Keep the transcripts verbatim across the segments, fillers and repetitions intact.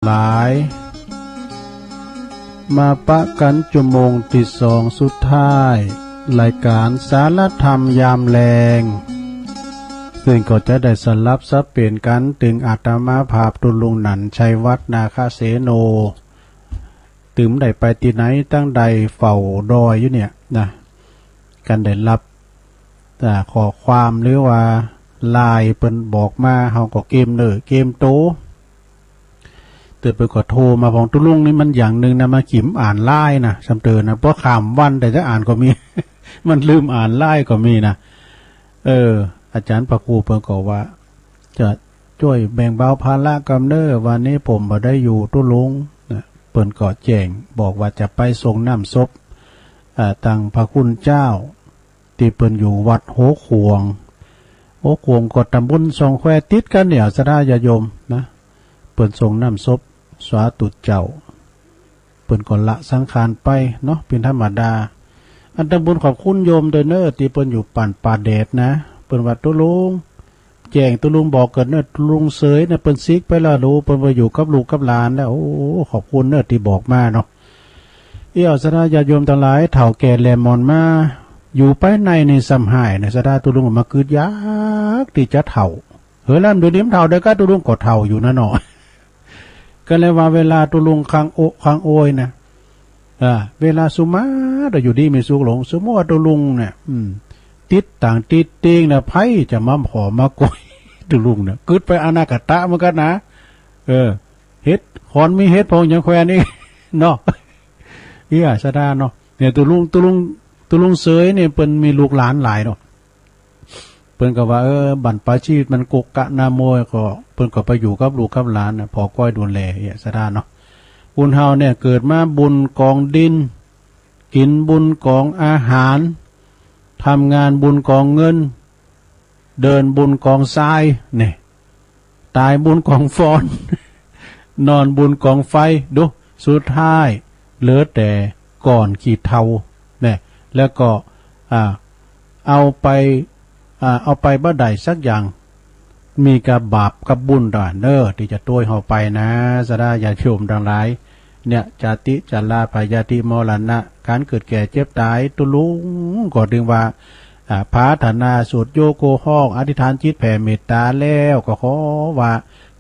หลาย มาปะกั๋นจั่วโมงตี้สองสุดท้าย รายก๋านสารธรรมยามแลง ซึ่งก็จะได้สลับสับเปลี่ยนกั๋น ตึงอาตมาภาพตุ๊ลุงหนันชัยวัฒน์ นาคเสโน ตึงได้ไปตี้ไหนตังใด เฝ้าดอยอยู่เนี่ยนะ กั๋นได้ฮับ อ่า ข้อความหรือว่าไลน์เปิ้นบอกมา เฮาก็เกียมเน่อเกียมโต แต่เปิ้นก็โทรมา ของตุ๊ลุงนี่มันอย่างนึ่งนะ มันขี้อ่านไลน์นะ ซ้ำเติมนะ เพราะข้ามวันแต่จะอ่านก็มี มันลืมอ่านไลน์ก็มีนะ เออ อาจ๋ารย์พระครูเปิ้นก็ว่า จะจ้วยแบ่งเบาภาระกำเน่อ วันนี้ผมบ่ได้อยู่ตุ๊ลุงนะ เปิ้นก็แจ้งบอกว่าจะไปส่งน้ำศพ อ่า ตังพระคุณเจ้า ตี้เปิ้นอยู่วัดหัวขวง หัวขวงก็ตำบลสองแควติดกั๋นเนี่ย ศรัทธาญาติโยมนะ เปิ้นส่งน้ำศพ สาธุเจ้า เปิ้นก็ละสังขารไปเนาะ เป๋นธรรมดา อันตำบุญขอบคุณโยมโดยเน่อ ตี้เปิ้นอยู่ป่านป่าแดดนะ เปิ้นว่าตุ๊ลุง แจ้งตุ๊ลุงบอกเกิดเน่อ ตุ๊ลุงเสยเนี่ย เปิ้นซิกไปแล้วลูก เปิ้นไปอยู่กับลูกกับหลานแล้ว โอ้ ขอบคุณเน่อตี้บอกมาเนาะ เอี้ย ศรัทธาญาติโยมตังหลาย เฒ่าแก่แหล่หมอนมา อยู่ไปในนี่ซ้ำฮ้ายนะ ศรัทธา ตุ๊ลุงก็มากึ๊ดอยากตี้จะเฒ่า เฮ้ย แล้วเดี๋ยวนี้มันเฒ่าได้ก้า ตุ๊ลุงก็เฒ่าอยู่นะเนาะ ก็เลยว่าเวลาตุ๊ลุงค้างโอ ค้างโอยนะ อ่า เวลาสุมาเตอร์อยู่ดีมีสุขลง สมมุติว่าตุ๊ลุงเนี่ย อืม ติดต่างติดเตียงนะ ใผจะมาผ่อมาโกยตุ๊ลุงเนี่ย กึ๊ดไปอนาคตะเหมือนกั๋นนะ เออ เหตุ ขอนมีเหตุผลหยังแควนนี่ เนาะ เอี้ย ศรัทธาเนาะ เนี่ย ตุ๊ลุง ตุ๊ลุง ตุ๊ลุงเสยเนี่ย เปิ้นมีลูกหลานหลายเนาะ เปิ้นก็ว่า เออ บั้นปลายชีวิตมันกุกกะนามัว ก็ เปิ้นก็ไปอยู่กับลูกกับหลานน่ะ ผ่อก้อยดูแล เอี้ย ศรัทธาเนาะ คนเฮาเนี่ย เกิดมาบุญกองดิน กิ๋นบุญกองอาหาร ทำงานบุญกองเงิน เดินบุญกองทราย เนี่ย ต๋ายบุญกองฟอน นอนบุญกองไฟ ดู สุดท้าย เหลือแต่ก้อนขี้เถ้า เนี่ย แล้วก็ อ่า เอาไป อ่า เอาไปบ่ได้สักอย่าง มีกับบาปกับบุญตางหากเน่อ ตี้จะตวยเฮาไปนะ ศรัทธาญาติโยมตังหลาย เนี่ย จาติ ชรา พยาธิ มรณะ ก๋านเกิดแก่เจ็บต๋าย ตุ๊ลุงก็ตึงว่า อ่า ปรารถนาสูดโยโกฮ้อง อธิษฐานจิตแผ่เมตต๋าแล้ว ก็ขอว่า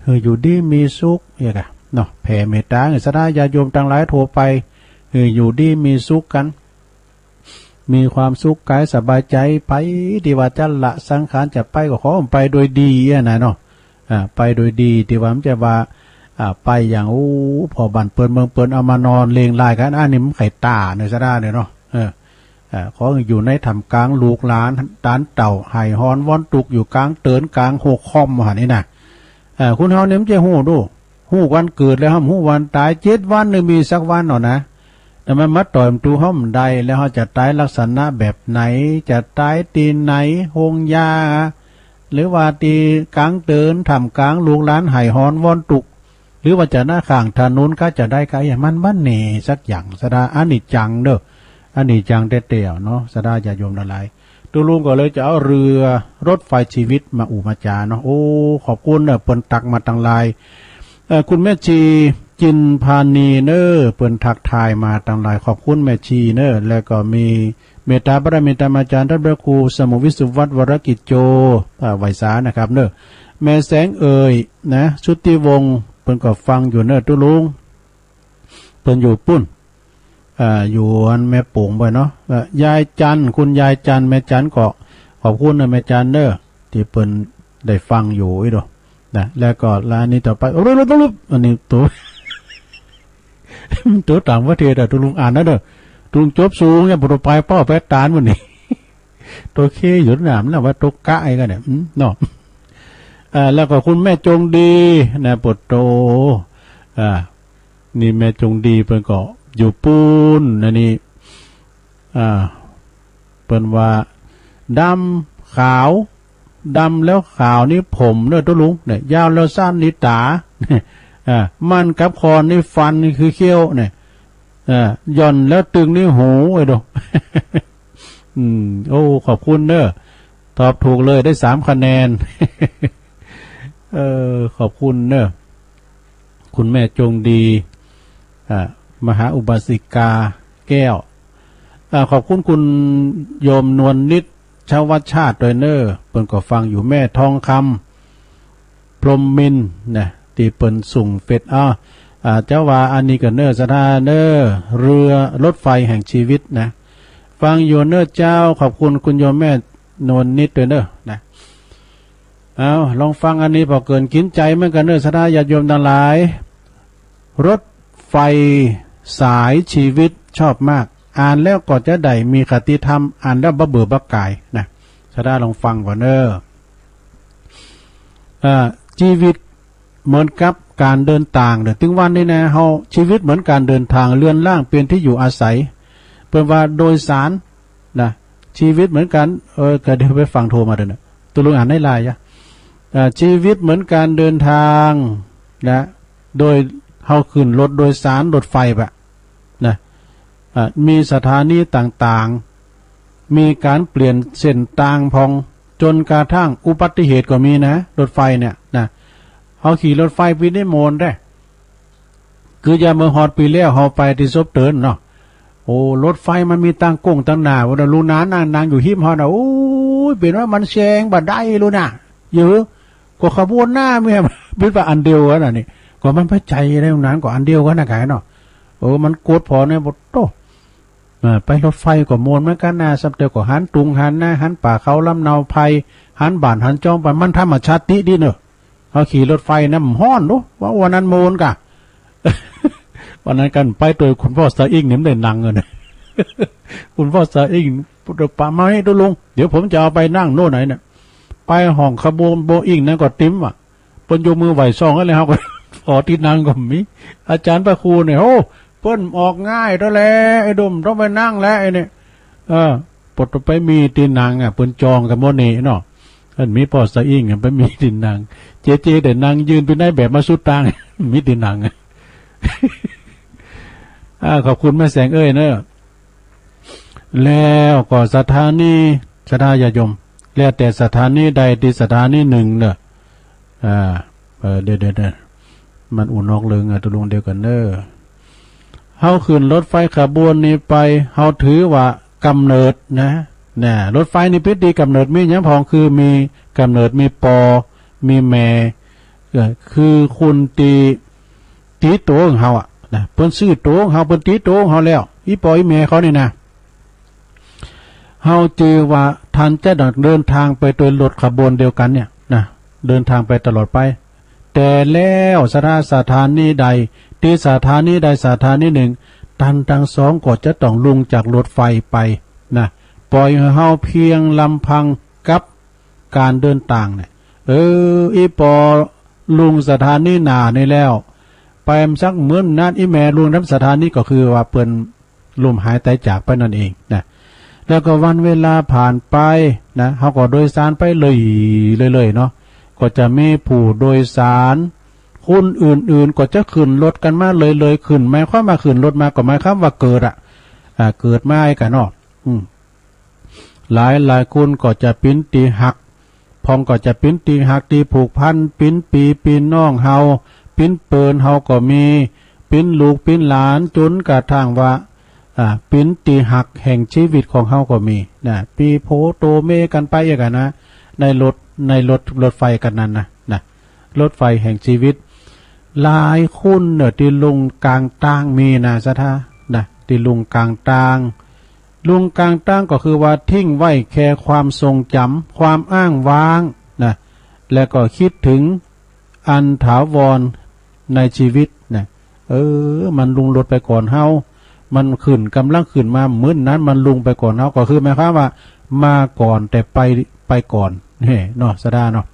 หื้ออยู่ดีมีสุข เอี้ยก่ะ เนาะ แผ่เมตต๋า หื้อศรัทธาญาติโยมตังหลายทั่วไป หื้ออยู่ดีมีสุขกั๋น มีความสุขก๋ายสบายใจ๋ ใผตี้ว่าจะละสังขารจะไป ก็ขอไปโดยดีอะนะเนาะ อ่า ไปโดยดี ตี้ว่ามันจะว่า อ่า ไปอย่าง โอ้ ผ่อบ้านเปิ้นเมืองเปิ้นเอามานอนเลียงรายกั๋น อันนี้มันใค่ต้าเน่อ ศรัทธาเนี่ยเนาะ เออ อ่า ขออยู่ในท่ามกลางลูกหลาน หลานเต้า ไห้ฮอนวอนตุ๊ก อยู่ก๋างเตินก๋างโฮคอมหั้นนี่นะ อ่า คนเฮาเนี่ยมันจะฮู้ดู ฮู้วันเกิดแล้ว บ่ฮู้วันต๋าย เจ็ดวันนี่มีสักวันเนาะนะ แต่มันมาต่อยประตู๋เฮาบ่ได้ แล้วเฮาจะต๋ายลักษณะแบบไหน จะต๋ายตี้ไหน โฮงยา หรือว่าตี้ก๋างเติน ท่ามกลางลูกหลานไห้ฮอนวอนตุ๊ก หรือว่าจะหน้าข้างถนน ก็จะได้ ก็อย่างมันบ่แน่สักอย่าง ศรัทธา อนิจจังเน่อ อนิจจังแต๊ๆ เนาะ ศรัทธาญาติโยมตังหลาย ตุ๊ลุงก็เลยจะเอาเรือรถไฟชีวิตมาอู้มาจ๋าเนาะ โอ้ ขอบคุณเน่อ เปิ้นตั๊กมาตังไลน์ เอ่อ คุณแม่ชีจินพานีเน่อ เปิ้นทักทายมาตังไลน์ ขอบคุณแม่ชีเน่อ แล้วก็มีเมตตาพระเมตตาอาจ๋ารย์ท่านพระครูสมุทรวิสุวัฒน์ วรกิจโจ อ่า ไหว้สานะครับเน่อ แม่แสงเอ่ยนะ ชุติวงศ์ เปิ้นก็ฟังอยู่เน่อตุ๊ลุง เปิ้นอยู่ปู๊น อ่า อยู่อันแม่โป๋งไปเนาะ เอ่อ ยายจันทร์ คุณยายจันทร์ แม่จันทร์ก็ขอบคุณเน่อ แม่จันทร์เน่อ ตี้เปิ้นได้ฟังอยู่อี้ดอกนะ แล้วก็ละอันนี้ต่อไป อันนี้ตั๋ว ตั๋วต่างประเทศอะ ตุ๊ลุงอ่านนะเน่อ ตุ๊ลุงจบสูงเนี่ย บ่ต้องไปเป้าไปตานหมดนี่ ตั๋วเคอยู่หนามนะ ว่าตั๋วกะไอ้กั๋นเนี่ย อืม เนาะ อ่า แล้วก็คุณแม่จงดีนะ ปะโต อ่า นี่แม่จงดีเปิ้นก็อยู่ปู๊นนะนี่ อ่า เปิ้นว่าดำขาว ดำแล้วขาวนี่ผมเน่อตุ๊ลุง เนี่ย ยาวแล้วสั้นนี่ต๋า อ่า มั่นกับคอนนี่ฟัน นี่คือเขี้ยวเนี่ย อ่า หย่อนแล้วตึงนี่หู ไอ้ดู อืม โอ้ ขอบคุณเน่อ ตอบถูกเลย ได้สามคะแนน เออ ขอบคุณเน่อ คุณแม่จงดี อ่า มหาอุบาสิกาแก้ว อ่า ขอบคุณคุณโยมนวลนิต ชวชาติ ตวยเน่อ เปิ้นก็ฟังอยู่ แม่ทองคำ พรหมมินทร์นะ ตี้เปิ้นส่งเฟซ อ้าว อ่า เจ้าว่าอันนี้ก็เน่อ ศรัทธาเน่อ เรือรถไฟแห่งชีวิตนะ ฟังอยู่เน่อเจ้า ขอบคุณคุณโยมแม่นวลนิตตวยเน่อนะ เอา ลองฟังอันนี้ ผ่อเกิ่นกิ๋นใจ๋เหมือนกั๋นเน่อ ศรัทธาญาติโยมตังหลาย รถไฟสายชีวิต ชอบมาก อ่านแล้วก็จะได้มีคติธรรม อ่านแล้วบ่เบื่อบ่ก๋ายนะ ศรัทธาลองฟังก่อนเน่อ อ่า ชีวิตเหมือนกับก๋านเดินตางเน่อ ตึงวันนี้นะ เฮา ชีวิตเหมือนก๋านเดินตาง เรือนร่างเป๋นตี้อยู่อาศัย เปิ้นว่าโดยสารนะ ชีวิตเหมือนก๋าน เออ ก็เดี๋ยวไปฟังโทรมาเด้อนะ ตกลงอ่านได้หลายอะ อ่า ชีวิตเหมือนก๋านเดินตางนะ โดยเฮาขึ้นรถโดยสารรถไฟปะนะ อ่า มีสถานีต่างๆ มีก๋านเปลี่ยนเส้นตางพ่อง จ๋นกระทั่งอุบัติเหตุก็มีนะ รถไฟเนี่ยนะ เฮาขี่รถไฟปี๋นี้ม่วนแต๊ คือยามเมื่อฮอดปี๋แล้ว เฮาไปตี้ศพเตินเนาะ โอ้ รถไฟมันมีตางโก้งตางหน้า ว่าลูกหนานนั่ง นั่งอยู่ฮิ้มเฮานะ โอ้ย เป๋นว่ามันแซงบ่ได้ลูกนะ เยอะ ก็ขบวนหน้ามี เป๋นว่าอันเดียวกั๋นนะนี่ ก็มันบ่ใจ้แหละ ลูกหนานก็อันเดียวกั๋นนะ ก๋ายเนาะ เออ มันกดผ่อเนี่ย โอ้โต เออ ไปรถไฟก็ม่วนเหมือนกั๋นนะ ซ้ำเตียวก็หันตุงหันนา หันป่าเขาลำเนาไพร หันบ้านหันจ้องไป มันธรรมชาติดีเน่อ เฮาขี่รถไฟนะ มันฮ้อนดู ว่าวันนั้นม่วนก่ะ วันนั้นกั๋นไปตวยคุณป้อสะอิ้งเนี่ย บ่ได้นั่งเลยนะ คุณป้อสะอิ้ง ปะมานี่ดูลุง เดี๋ยวผมจะเอาไปนั่งโน่นไหนเนี่ย ไปห้องขบวนโบอิ้งนั้นก็ติ๋มอะ เปิ้นยกมือไหว้ซ่องแล้ว เฮาก็ ผ่อตี้นั่งก็มี อาจ๋ารย์พระครูเนี่ย โอ้ เปิ้นออกง่ายแต๊แล ไอ้ดุมต้องไปนั่งแล้ว ไอ้เนี่ย เออ ปดไปมีตี้นั่งอะ เปิ้นจองกั๋นหมดนี่เนาะ อันมีป้อสะอิ้งอะ ไปมีตี้นั่ง เจ๊ๆ แต่นั่งยืน เป๋นนายแบบมาสุดตาง มีตี้นั่งอะ อ่า ขอบคุณแม่แสงเอ้ยเนอะ แล้วก็สถานี ศรัทธาญาติโยม แล้วแต่สถานีใดตี้สถานีนึ่งเนอะ อ่า เออ เดี๋ยวๆๆ มันอู้นอกเรื่องอะ ตกลงเดี๋ยวกั๋นเน่อ เฮาขึ้นรถไฟขบวนนี้ไป เฮาถือว่ากำเนิดนะ นะ รถไฟนี่เป๋นตี้กำเนิด มีหยังพ่อง คือมีกำเนิด มีปอ มีแม่ เออ คือคนตี้ ตี๋โตของเฮาอะนะ เปิ้นซื้อตั๋วของเฮา เปิ้นตี๋ตั๋วของเฮาแล้ว อี่ป้ออี่แม่เขานี่นะ เฮาจื้อว่าต้านจะต้องเดินตางไปตวยรถขบวนเดียวกั๋นเนี่ยนะ เดินตางไปตลอดไป แต่แล้วศรัทธา สถานีใด ตี้สถานีใดสถานีนึ่ง ต้านตังสองก็จะต้องลุงจากรถไฟไปนะ ป่อยหื้อเฮาเพียงลำพังกับก๋านเดินตางเนี่ย เออ อี่ป้อลุงสถานีหน้านี่แล้ว ไปสักมื้อนั้น อี่แม่ลุงนำสถานี ก็คือว่าเปิ้น ล้มหายต๋ายจากไปนั่นเองนะ แล้วก็วันเวลาผ่านไปนะ เฮาก็โดยสารไปเรื่อยๆ เนาะ ก็จะมีผู้โดยสารคนอื่นๆ ก็จะขึ้นรถกั๋นมาเรื่อยๆ ขึ้น หมายความว่าขึ้นรถมาก็หมายความว่าเกิดอะ อ่า เกิดมาไอ้กั๋นเนาะ อืม หลายๆ คนก็จะเป๋นตี้ฮัก พ่องก็จะเป๋นตี้ฮักตี้ผูกพัน เป๋นปี้เป๋นน้องเฮา เป๋นเปิ้นเฮาก็มี เป๋นลูกเป๋นหลาน จ๋นกระทั่งว่า อ่า เป๋นตี้ฮักแห่งจีวิตของเฮาก็มีนะ ปี้โผโตเมกั๋นไปอย่างกั๋นนะ ในรถ ในรถ รถไฟกั๋นนั้นนะ นะ รถไฟแห่งจีวิต หลายคนเน่อตี้ลุงก๋างตางมีนะ ศรัทธา นะ ตี้ลุงก๋างตาง ลุงก๋างตางก็คือว่าทิ้งไว้แค่ความทรงจ๋ำ ความอ้างว้างนะ แล้วก็กึ๊ดเถิงอันถาวรในจีวิตนะ เออ มันลุงรถไปก่อนเฮา มันขึ้น ก่ำลังขึ้นมา มื้อนั้นมันลุงไปก่อนเฮา ก็คือหมายความว่ามาก่อน แต่ไป ไปก่อน นี่เนาะ ศรัทธาเนาะ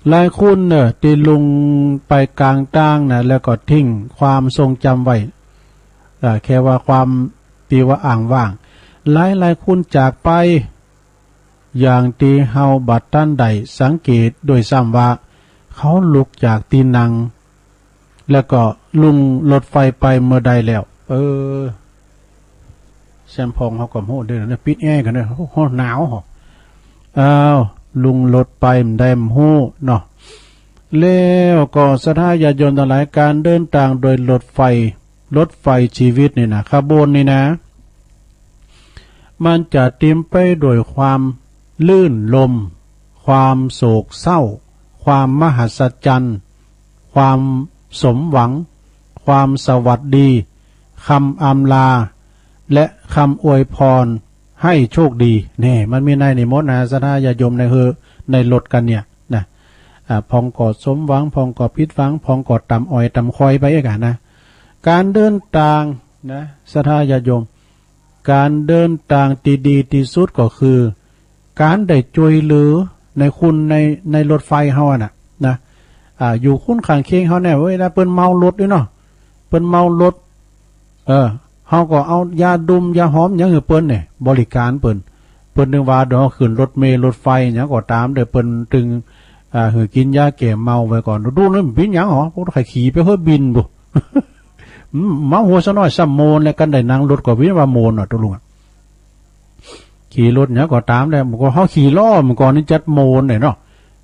หลายคนเน่อตี้ลุงไปก๋างตางนะ แล้วก็ทิ้งความทรงจ๋ำไว้ เอ่อ แค่ว่าความตี้ว่าอ้างว้าง หลายๆ คนจากไป อย่างตี้เฮาบ่ตันได้สังเกตด้วยซ้ำว่า เขาลุกจากตี้นั่ง แล้วก็ลุงรถไฟไปเมื่อใดแล้ว เออ แซมพ่องเฮาก็ฮู้เด้อนะ ปิดแอร์กั๋นเด้อ โอ้โห หนาวหรอ อ้าว ลุงรถไปบ่ได้ฮู้เนาะ แล้วก็ศรัทธาญาติโยมตังหลาย ก๋านเดินตางโดยรถไฟ รถไฟจีวิตนี่นะ ขบวนนี่นะ มันจะเต๋มไปโดยความรื่นรมย์ ความโศกเศร้า ความมหัศจรรย์ ความสมหวัง ความสวัสดี กำอำลา และกำอวยพร หื้อโชคดี แน่ มันมีในนี้หมดนะ ศรัทธาญาติโยม ในหื้อ ในรถกั๋นเนี่ยนะ อ่า พ่องก็สมหวัง พ่องก็ผิดหวัง พ่องก็ต่ำอ้อยต่ำคอยไปเองอะนะ ก๋านเดินตางนะ ศรัทธาญาติโยม ก๋านเดินตางตี้ดีตี้สุดก็คือ ก๋านได้จ้วยเหลือในคนใน ในรถไฟเฮาอะนะ นะ อ่า อยู่คนข้างเคียงเฮาเนี่ย เวลาเปิ้นเมารถนี่เนาะ เปิ้นเมารถ เออ เฮาก็เอายาดมยาหอมหยังหื้อเปิ้นเนี่ย บริการเปิ้น เปิ้นนึกว่าเดี๋ยวเฮาขึ้นรถเมล์รถไฟหยังก็ต๋าม เดี๋ยวเปิ้นตึง อ่า หื้อกิ๋นยาแก้เมาไว้ก่อน ดูๆ นี่มันเป๋นหยังหรอ พวกใค่ขี่ไปเฮาบินบุ อืม เมาหัวซะหน้อยซ้ำโมน แล้วกั๋นได้นั่งรถก็วินว่าโมนอ่ะ ตุ๊ลุงอะ ขี่รถหยังก็ต๋ามแหละ เมื่อก่อนเฮาขี่ล้อ เมื่อก่อนนี่จัดโมนเนี่ยเนาะ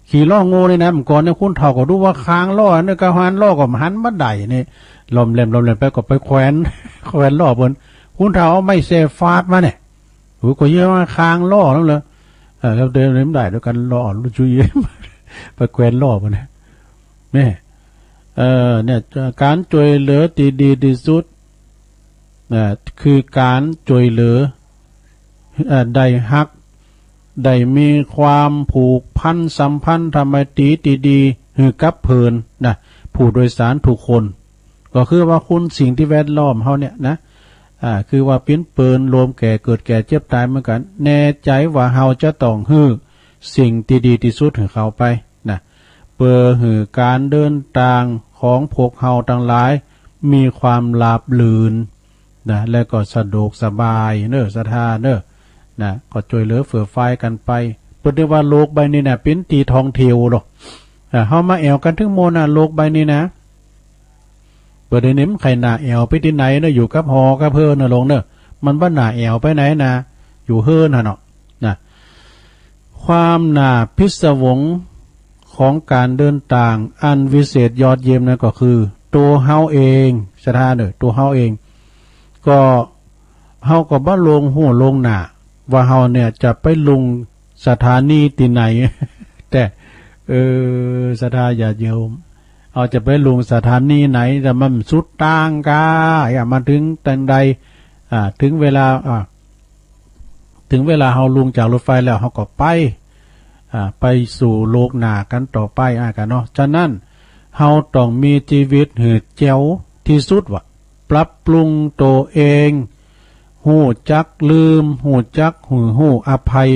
ขี่ล้อโง่นี่นะ เมื่อก่อนเนี่ยคนเฒ่าก็ดูว่าคางล้อ อันนี้ก็หันล้อก็หันบ่ได้นี่ ล่อมแล่มล่อมแล่มไปก็ไปแขวน แขวนล้อเปิ้น คนเฒ่าเอาไม้แส้ฟาดมาเนี่ย โอ้ย ก็เยียะว่าคางล้อแล้วเหรอ เออ แล้วเดินไม่ได้ด้วยกัน ล้อลุจุย ไปแขวนล้อเปิ้นเนี่ย แม่ เอ่อ เนี่ย ก๋านจ้วยเหลือตี้ดีตี้สุด อ่า คือก๋านจ้วยเหลือ เอ่อ ได้ฮัก ได้มีความผูกพันสัมพันธไมตรีตี้ดีหื้อกับเปิ้นนะ ผู้โดยสารทุกคน ก็คือว่าคนสิ่งตี้แวดล้อมเฮาเนี่ยนะ อ่า คือว่าเป๋นเปิ้น รวมแก่เกิดแก่เจ็บต๋ายเหมือนกั๋น แน่ใจ๋ว่าเฮาจะต้องหื้อสิ่งตี้ดีตี้สุดหื้อเขาไปนะ เปื้อหื้อก๋านเดินตางของพวกเฮาตังหลายมีความราบรื่นนะ และก็สะดวกสบายเน่อ ศรัทธาเน่อ นะ ก็จ้วยเหลือเฟื่อฟายกั๋นไป เปิ้นเรียกว่าโลกใบนี้นะ เป๋นตี้ท่องเที่ยวหรอก อ่า เฮามาแอ่วกั๋นเถิงโมนนะ โลกใบนี้นะ เปิ้นเดี๋ยวนี้มันใค่หน้าแอ่วไปตี้ไหนเน่อ อยู่กับหอกับเฮือนเน่อลุงเน่อ มันบ่หน้าแอ่วไปไหนนะ อยู่เฮือนหั้นเนาะ นะ ความหน้าพิศวงของก๋านเดินตางอันวิเศษยอดเยี่ยมนั้นก็คือ ตั๋วเฮาเอง ศรัทธาเน่อ ตั๋วเฮาเอง ก็ เฮาก็บ่ลงฮู้ล่วงหน้า ว่าเฮาเนี่ยจะไปลุงสถานีตี้ไหน แต่ เออ ศรัทธาญาติโยม เฮาจะไปลุงสถานีไหน แต่มันสุดตางกา อ่ะ มาเถิงตางใด อ่า เถิงเวลา อ่า เถิงเวลาเฮาลุงจากรถไฟแล้ว เฮาก็ไป อ่า ไปสู่โลกหน้ากั๋นต่อไป อ่า กั๋นเนาะ ฉะนั้น เฮาต้องมีจีวิตหื้อแจ๋วตี้สุดว่า ปรับปรุงตั๋วเอง ฮู้จักลืม ฮู้จักหื้อ ฮู้อภัย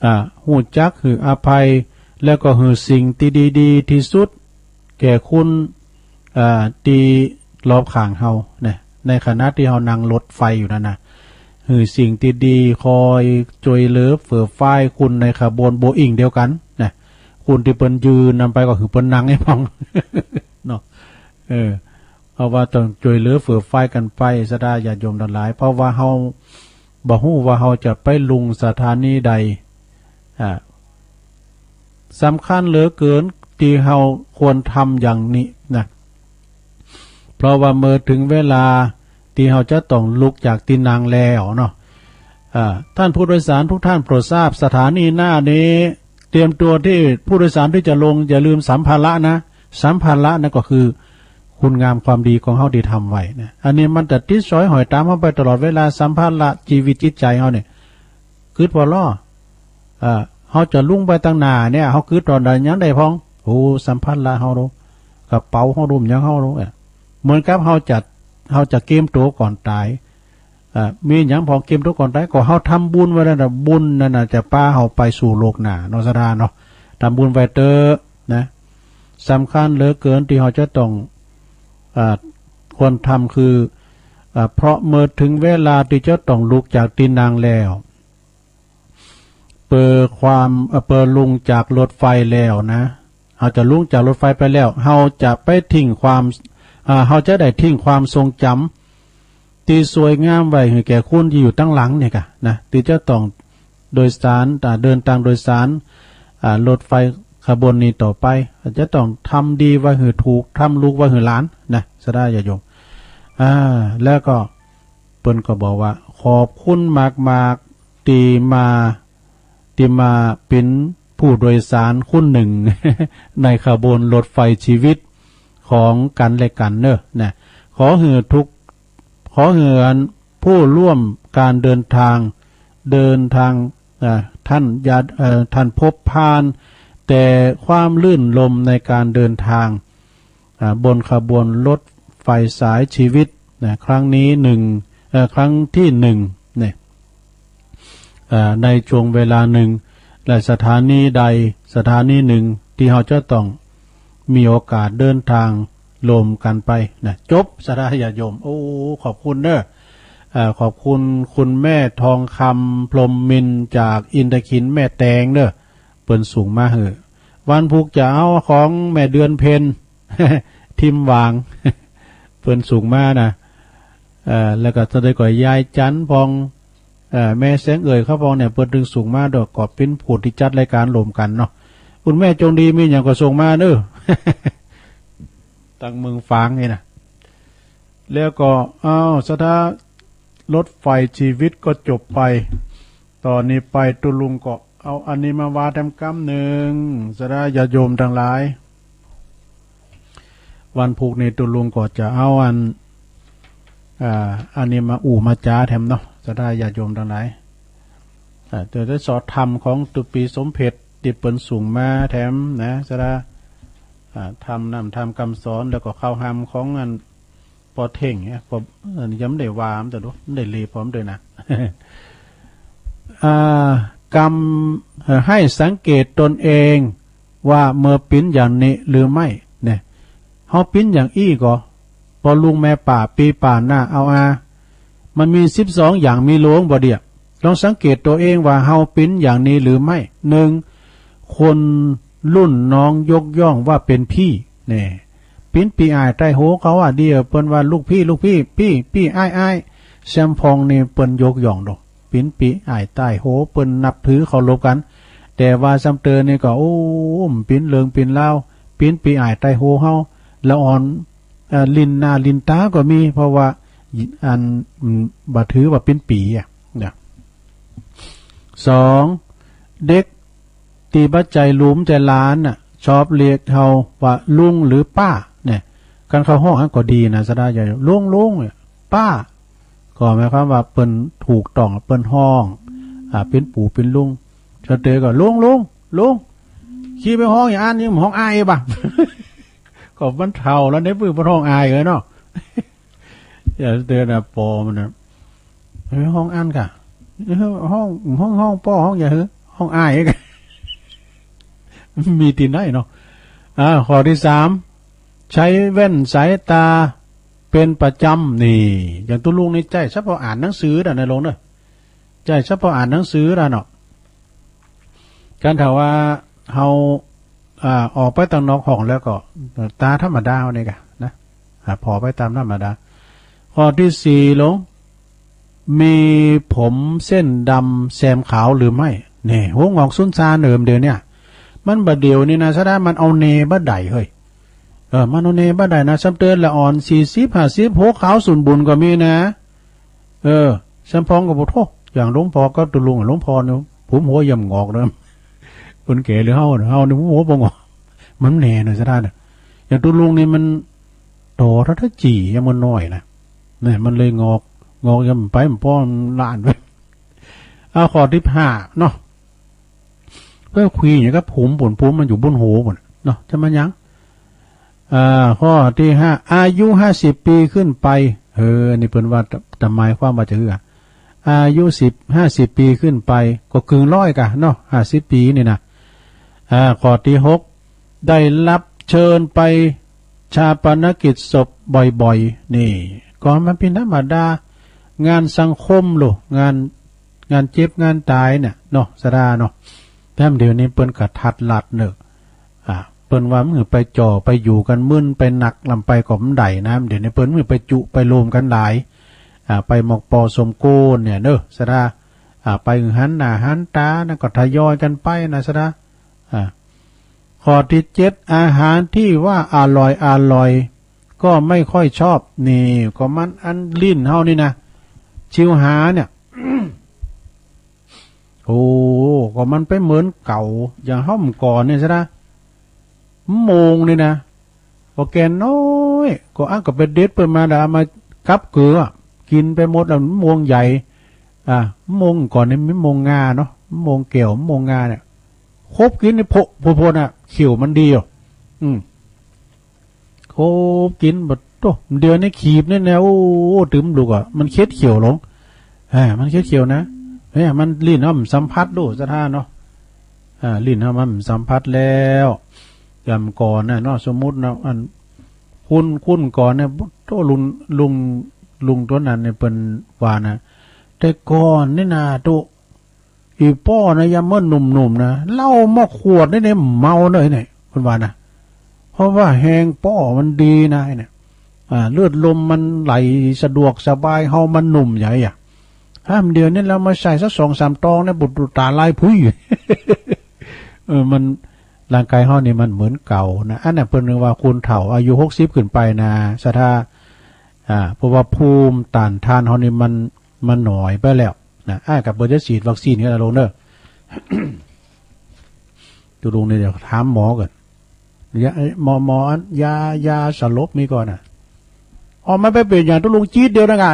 อ่า ฮู้จักหื้ออภัย แล้วก็หื้อสิ่งตี้ดีๆ ตี้สุด แก่คน อ่า ตี้รอบข้างเฮานะ ในขณะตี้เฮานั่งรถไฟอยู่นั้นนะ หื้อสิ่งตี้ดี คอยจ้วยเหลือเฟื่อฟายคนในขบวนโบอิ้งเดียวกั๋นนะ คนตี้เปิ้นยืนนำไปก็หื้อเปิ้นนั่งไอ้พ่อง เนาะ เออ เพราะว่าต้องจ้วยเหลือเฟื่อฟายกั๋นไป ศรัทธาญาติโยมตังหลาย เพราะว่าเฮาบ่ฮู้ว่าเฮาจะไปลุงสถานีใด อ่า สำคัญเหลือเกินตี้เฮาควรทำอย่างนี้นะ เพราะว่าเมื่อเถิงเวลาตี้เฮาจะต้องลุกจากตี้นั่งแล้วเนาะ อ่า ท่านผู้โดยสารทุกท่านโปรดทราบ สถานีหน้านี้ เตรียมตั๋วตี้ผู้โดยสารตี้จะลง อย่าลืมสัมภาระนะ สัมภาระนั่นก็คือคุณงามความดีของเฮาตี้ทำไว้นะ อันนี้มันจะติดสอยห้อยต๋ามเฮาไปตลอดเวลา สัมภาระจีวิตจิตใจ๋เฮาเนี่ย กึ๊ดผ่อลอ อ่า เฮาจะลุงไปตางหน้าเนี่ย เฮากึ๊ดต๋อนใดยังได้พ่อง โอ้ สัมภาระเฮาโด กระเป๋าเฮาโด หยังเฮาโด อ่ะ เหมือนกับเฮาจะ เฮาจะเกียมตั๋วก่อนต๋าย อ่า มีหยังพ่องเกียมตั๋วก่อนต๋าย ก็เฮาทำบุญไว้แล้วนะ บุญนั่นน่ะจะปาเฮาไปสู่โลกหน้าเนาะ ศรัทธาเนาะ ทำบุญไว้เต๊อะนะ สำคัญเหลือเกินตี้เฮาจะต้อง อ่า ควรทำคือ อ่า เพราะเมื่อเถิงเวลาตี้จะต้องลุกจากตี้นั่งแล้ว เปื้อความ เอ่อ เปื้อลุงจากรถไฟแล้วนะ เฮาจะลุงจากรถไฟไปแล้ว เฮาจะไปทิ้งความ อ่า เฮาจะได้ทิ้งความทรงจ๋ำตี้สวยงามไว้หื้อแก่คนตี้อยู่ตางหลังเนี่ยก่ะนะ ตี้จะต้องโดยสาร อ่า เดินตางโดยสาร อ่า รถไฟข ขบวนนี้ต่อไป จะต้องทำดีไว้หื้อถูก ทำลูกไว้หื้อหลานนะ ศรัทธาญาติโยม อ่า แล้วก็เปิ้นก็บอกว่า ขอบคุณมากๆ ตี้มา ตี้มาเป๋นผู้โดยสารคนนึ่ง ในขบวนรถไฟจีวิตของกั๋นและกั๋นเนาะ นะ ขอหื้อทุก ขอหื้ออันผู้ร่วมก๋านเดินทาง เดินทาง อ่า ท่านอย่า เอ่อ ท่านพบผ่านแต่ความรื่นรมย์ในก๋านเดินทาง อ่า บนขบวนรถไฟสายจีวิตนะ ครั้งนี้นึ่ง เอ่อ ครั้งตี้นึ่งเนี่ย อ่า ในช่วงเวลานึ่ง และสถานีใดสถานีนึ่งตี้เฮาจะต้องมีโอกาสเดินทางร่วมกั๋นไปนะ จบ ศรัทธาญาติโยม โอ้ ขอบคุณเนาะ อ่า ขอบคุณคุณแม่ทองคำ พรหมมินทร์ จากอินทขิล แม่แตงเนาะ เปิ้นส่งมาหื้อ วันพุกจะเอาของแม่เดือนเพ็ญ ทิมหวาง เปิ้นส่งมานะ เอ่อ แล้วก็ตะเดยก็ยายจันทร์พ่อง เอ่อ แม่แสงเอ่ยเขาพ่องเนี่ย เปิ้นตึงส่งมาดอก ก็เป๋นผู้ตี้จัดรายก๋านร่วมกั๋นเนาะ คุณแม่จงดีมีหยังก็ส่งมาเนาะ ตังเมืองฝางนี่นะ แล้วก็ อ้าว ศรัทธา รถไฟจีวิตก็จบไป ต่อนี้ไปตุ๊ลุงก็เอาอันนี้มาว่าแถมกำนึ่ง ศรัทธาญาติโยมตังหลาย วันพุกนี้ตุ๊ลุงก็จะเอาอัน อ่า อันนี้มาอู้มาจ๋าแถมเนาะ ศรัทธาญาติโยมตังหลาย อ่า เดี๋ยวจะสอดธรรมของตุ๊ปี๋สมเพ็ญตี้เปิ้นส่งมาแถมนะ ศรัทธา อ่า ธรรมนำธรรมกำสอน แล้วก็เข้าธรรมของอัน ปอเท่งเนี่ย ปอ อันนี้ยังบ่ได้ว่ามันแต่ดู บ่ได้เลียพร้อมด้วยนะ อ่า กำ เอ่อ หื้อสังเกตตนเองว่าเมื่อเป๋นอย่างนี้หรือไม่ เนี่ย เฮาเป๋นอย่างอี้ก่อ ปอลุงแม่ป้าปี้ป้าน้าอา มันมีสิบสองอย่าง มีหลวงบ่เดี่ย ลองสังเกตตัวเองว่าเฮาเป๋นอย่างนี้หรือไม่ นึ่ง คนรุ่นน้องยกย่องว่าเป๋นปี้ เนี่ย เป๋นปี้อ้ายใต้โหเขาอะ เดี่ยวเปิ้นว่าลูกปี้ ลูกปี้ ปี้ ปี้อ้าย อ้าย แซมพ่องนี่เปิ้นยกย่องดอก เป๋นปี้อ้ายใต้โห เปิ้นนับถือเคารพกั๋น แต่ว่าซ้ำเติมนี่ก็ โอ้ เป๋นเรื่องเป๋นราว เป๋นปี้อ้ายใต้โหเฮา ละอ่อน เอ่อ ลิ้นหน้าลิ้นต๋าก็มี เพราะว่า อัน อืม บ่ถือว่าเป๋นปี้อะ เนี่ย สอง เด็กตี้บ่ใจ้ลูกใจ้หลานน่ะ ชอบเรียกเฮาว่าลุงหรือป้า เนี่ย คันเขาฮ้องอั้นก็ดีนะ ศรัทธาญาติโยม ลุง ลุง เนี่ย ป้า ก็หมายความว่าเปิ้นถูกต้อง เปิ้นฮ้อง อ่า เป๋นปู่เป๋นลุง สะเตยก็ ลุง ลุง ลุง ขี้ไปฮ้องอย่างอั้น นี่ฮ้องอ้ายบ่ะ ก็มันเฒ่าแล้ว ในปื้อมันฮ้องอ้ายเลยเนาะ อย่าเตือนนะ ปอมันนะ เฮ้ย ฮ้องอั้นก่ะ เฮ้ย ฮ้อง ฮ้อง ฮ้องป้อ ฮ้องอย่าหื้อ ฮ้องอ้ายก่ะ มีตี้ไหนเนาะ อ่า ข้อตี้สาม ใช้แว่นสายต๋าเป๋นประจ๋ำ นี่ อย่างตุ๊ลุงนี่ใจ๊เฉพาะอ่านหนังสือเด้อ ในโรงเนาะ ใจ๊เฉพาะอ่านหนังสือเด้อเนาะ คันถ้าว่าเฮา อ่า ออกไปตังนอกห้องแล้วก็ ต๋าธรรมดาเฮานี่ก่ะนะ อ่า ผ่อไปต๋ามธรรมดา ข้อตี้สี่ลง มีผมเส้นดำแซมขาวหรือไม่ เนี่ย หัวหงอกสุนซาเนิมเดี๋ยวเนี่ย มันบ่าเดี่ยวนี่นะ ศรัทธา มันเอาแน่บ่าใดเฮ้ย เออ มันเอาแน่บ่าใดนะ ซ้ำเติมละอ่อน สี่สิบ ห้าสิบ หัวขาวสุนบุญก็มีนะ เออ แซมพ่องก็บอก โธ่ อย่างหลวงป้อกับตุ๊ลุงอะ หลวงป้อเนี่ย ผมหัวยังหงอกเลย คนแก่หรือเฮาเนี่ย เฮาเนี่ยผมหัวบ่หงอก มันแน่เนาะ ศรัทธาเนี่ย อย่างตุ๊ลุงนี่มันโตเต้าต๋าจี่ยังมันน้อยนะ เนี่ย มันเลยหงอก หงอกยังไปมันป้อนหลานไป เอาข้อตี้ห้าเนาะ เปิ้นคุยอย่างกับผม ผม ผมมันอยู่บนหัวผมเนาะ จะมันยัง อ่า ข้อตี้ห้า อายุห้าสิบปี๋ขึ้นไป เออ อันนี้เปิ้นว่าจะ จะหมายความว่าจะหื้อ อายุสิบ ห้าสิบปี๋ขึ้นไป ก็เกินร้อยก่ะเนาะ ห้าสิบปี๋นี่นะ อ่า ข้อตี้หก ได้รับเชิญไปฌาปนกิจศพบ่อยๆ นี่ ก็มันเป๋นธรรมดา งานสังคมโล งาน งานเจ็บงานต๋ายเนี่ยเนาะ ศรัทธาเนาะ แต่เดี๋ยวนี้เปิ้นก็ทัดลัดเนาะ อ่า เปิ้นว่ามันไปจ่อไปอยู่กั๋นมึนไปนักลำไปก็บ่ได้นะ เดี๋ยวนี้เปิ้นมันไปจุไปรวมกั๋นหลาย อ่า ไปหมอกปอสมโกนเนี่ยเนาะ ศรัทธา อ่า ไปหันหน้าหันต๋านั่นก็ทยอยกั๋นไปนะ ศรัทธา อ่า ข้อตี้เจ็ด อาหารตี้ว่าอร่อยอร่อย ก็ไม่ค่อยชอบ นี่ ก็มันอันลิ้นเฮานี่นะ ชิวหาเนี่ย โอ้ ก็มันไปเหมือนเก่า อย่างเฮาเมื่อก่อนเนี่ยซะนะ มะม่วงนี่นะ พอแก่น้อย ก็อั้นก็ไปเด็ดเปิ้นมา แล้วเอามากับเกือ กิ๋นไปหมดแล้ว มะม่วงใหญ่ อ่า มะม่วงก่อนนี่ มะม่วงงาเนาะ มะม่วงแก้ว มะม่วงงาเนี่ย คบกิ๋นนี่โผะโผะโผะน่ะ เขี้ยวมันดีอยู่ อืม คบกิ๋น บัดโต้ เดี๋ยวนี้ขีบนี่นะ โอ้ ตึมลูกอะ มันเข็ดเขี้ยวลง อ่า มันเข็ดเขี้ยวนะ เนี่ย มันลิ้นเฮามันสัมผัสดู ศรัทธาเนาะ อ่า ลิ้นเฮามันสัมผัสแล้ว อย่างก่อนน่ะเนาะ สมมุตินะ อัน คุณ คุณก่อนเนี่ย โต้ ลุง ลุง ลุงตั๋วนั้นเนี่ย เปิ้นว่านะ แต่ก่อนนี่นะ โต้ อี่ป้อนะ ยามเปิ้นหนุ่มๆ นะ เหล้าหม้อขวดนี่เนี่ย เมาเลยเนี่ย เปิ้นว่านะ เพราะว่าแฮงป้อมันดีนะเนี่ย อ่า เลือดลมมันไหลสะดวกสบาย เฮามันหนุ่มใหญ่อะ ห้ามเดี๋ยวนี้เรามาใส่สักสองสามตองเนี่ย บุตรตาลายพุ้ย เออ มัน ร่างกายเฮานี่มันเหมือนเก่านะ อันนั้นเปิ้นเรียกว่าคนเฒ่า อายุหกสิบขึ้นไปนะ ศรัทธา อ่า เพราะว่าภูมิต้านทานเฮานี่มัน มันน้อยไปแล้วนะ อ่า ก็บ่ได้ฉีดวัคซีนกั๋นนะลุงเนาะ ตุ๊ลุงนี่เดี๋ยวถามหมอก่อน ยา หมอ หมอ อัน ยา ยาสลบมีก่อนน่ะ ออกมาไปเป๋นอย่างตุ๊ลุงจี๊ดเดียวนะไง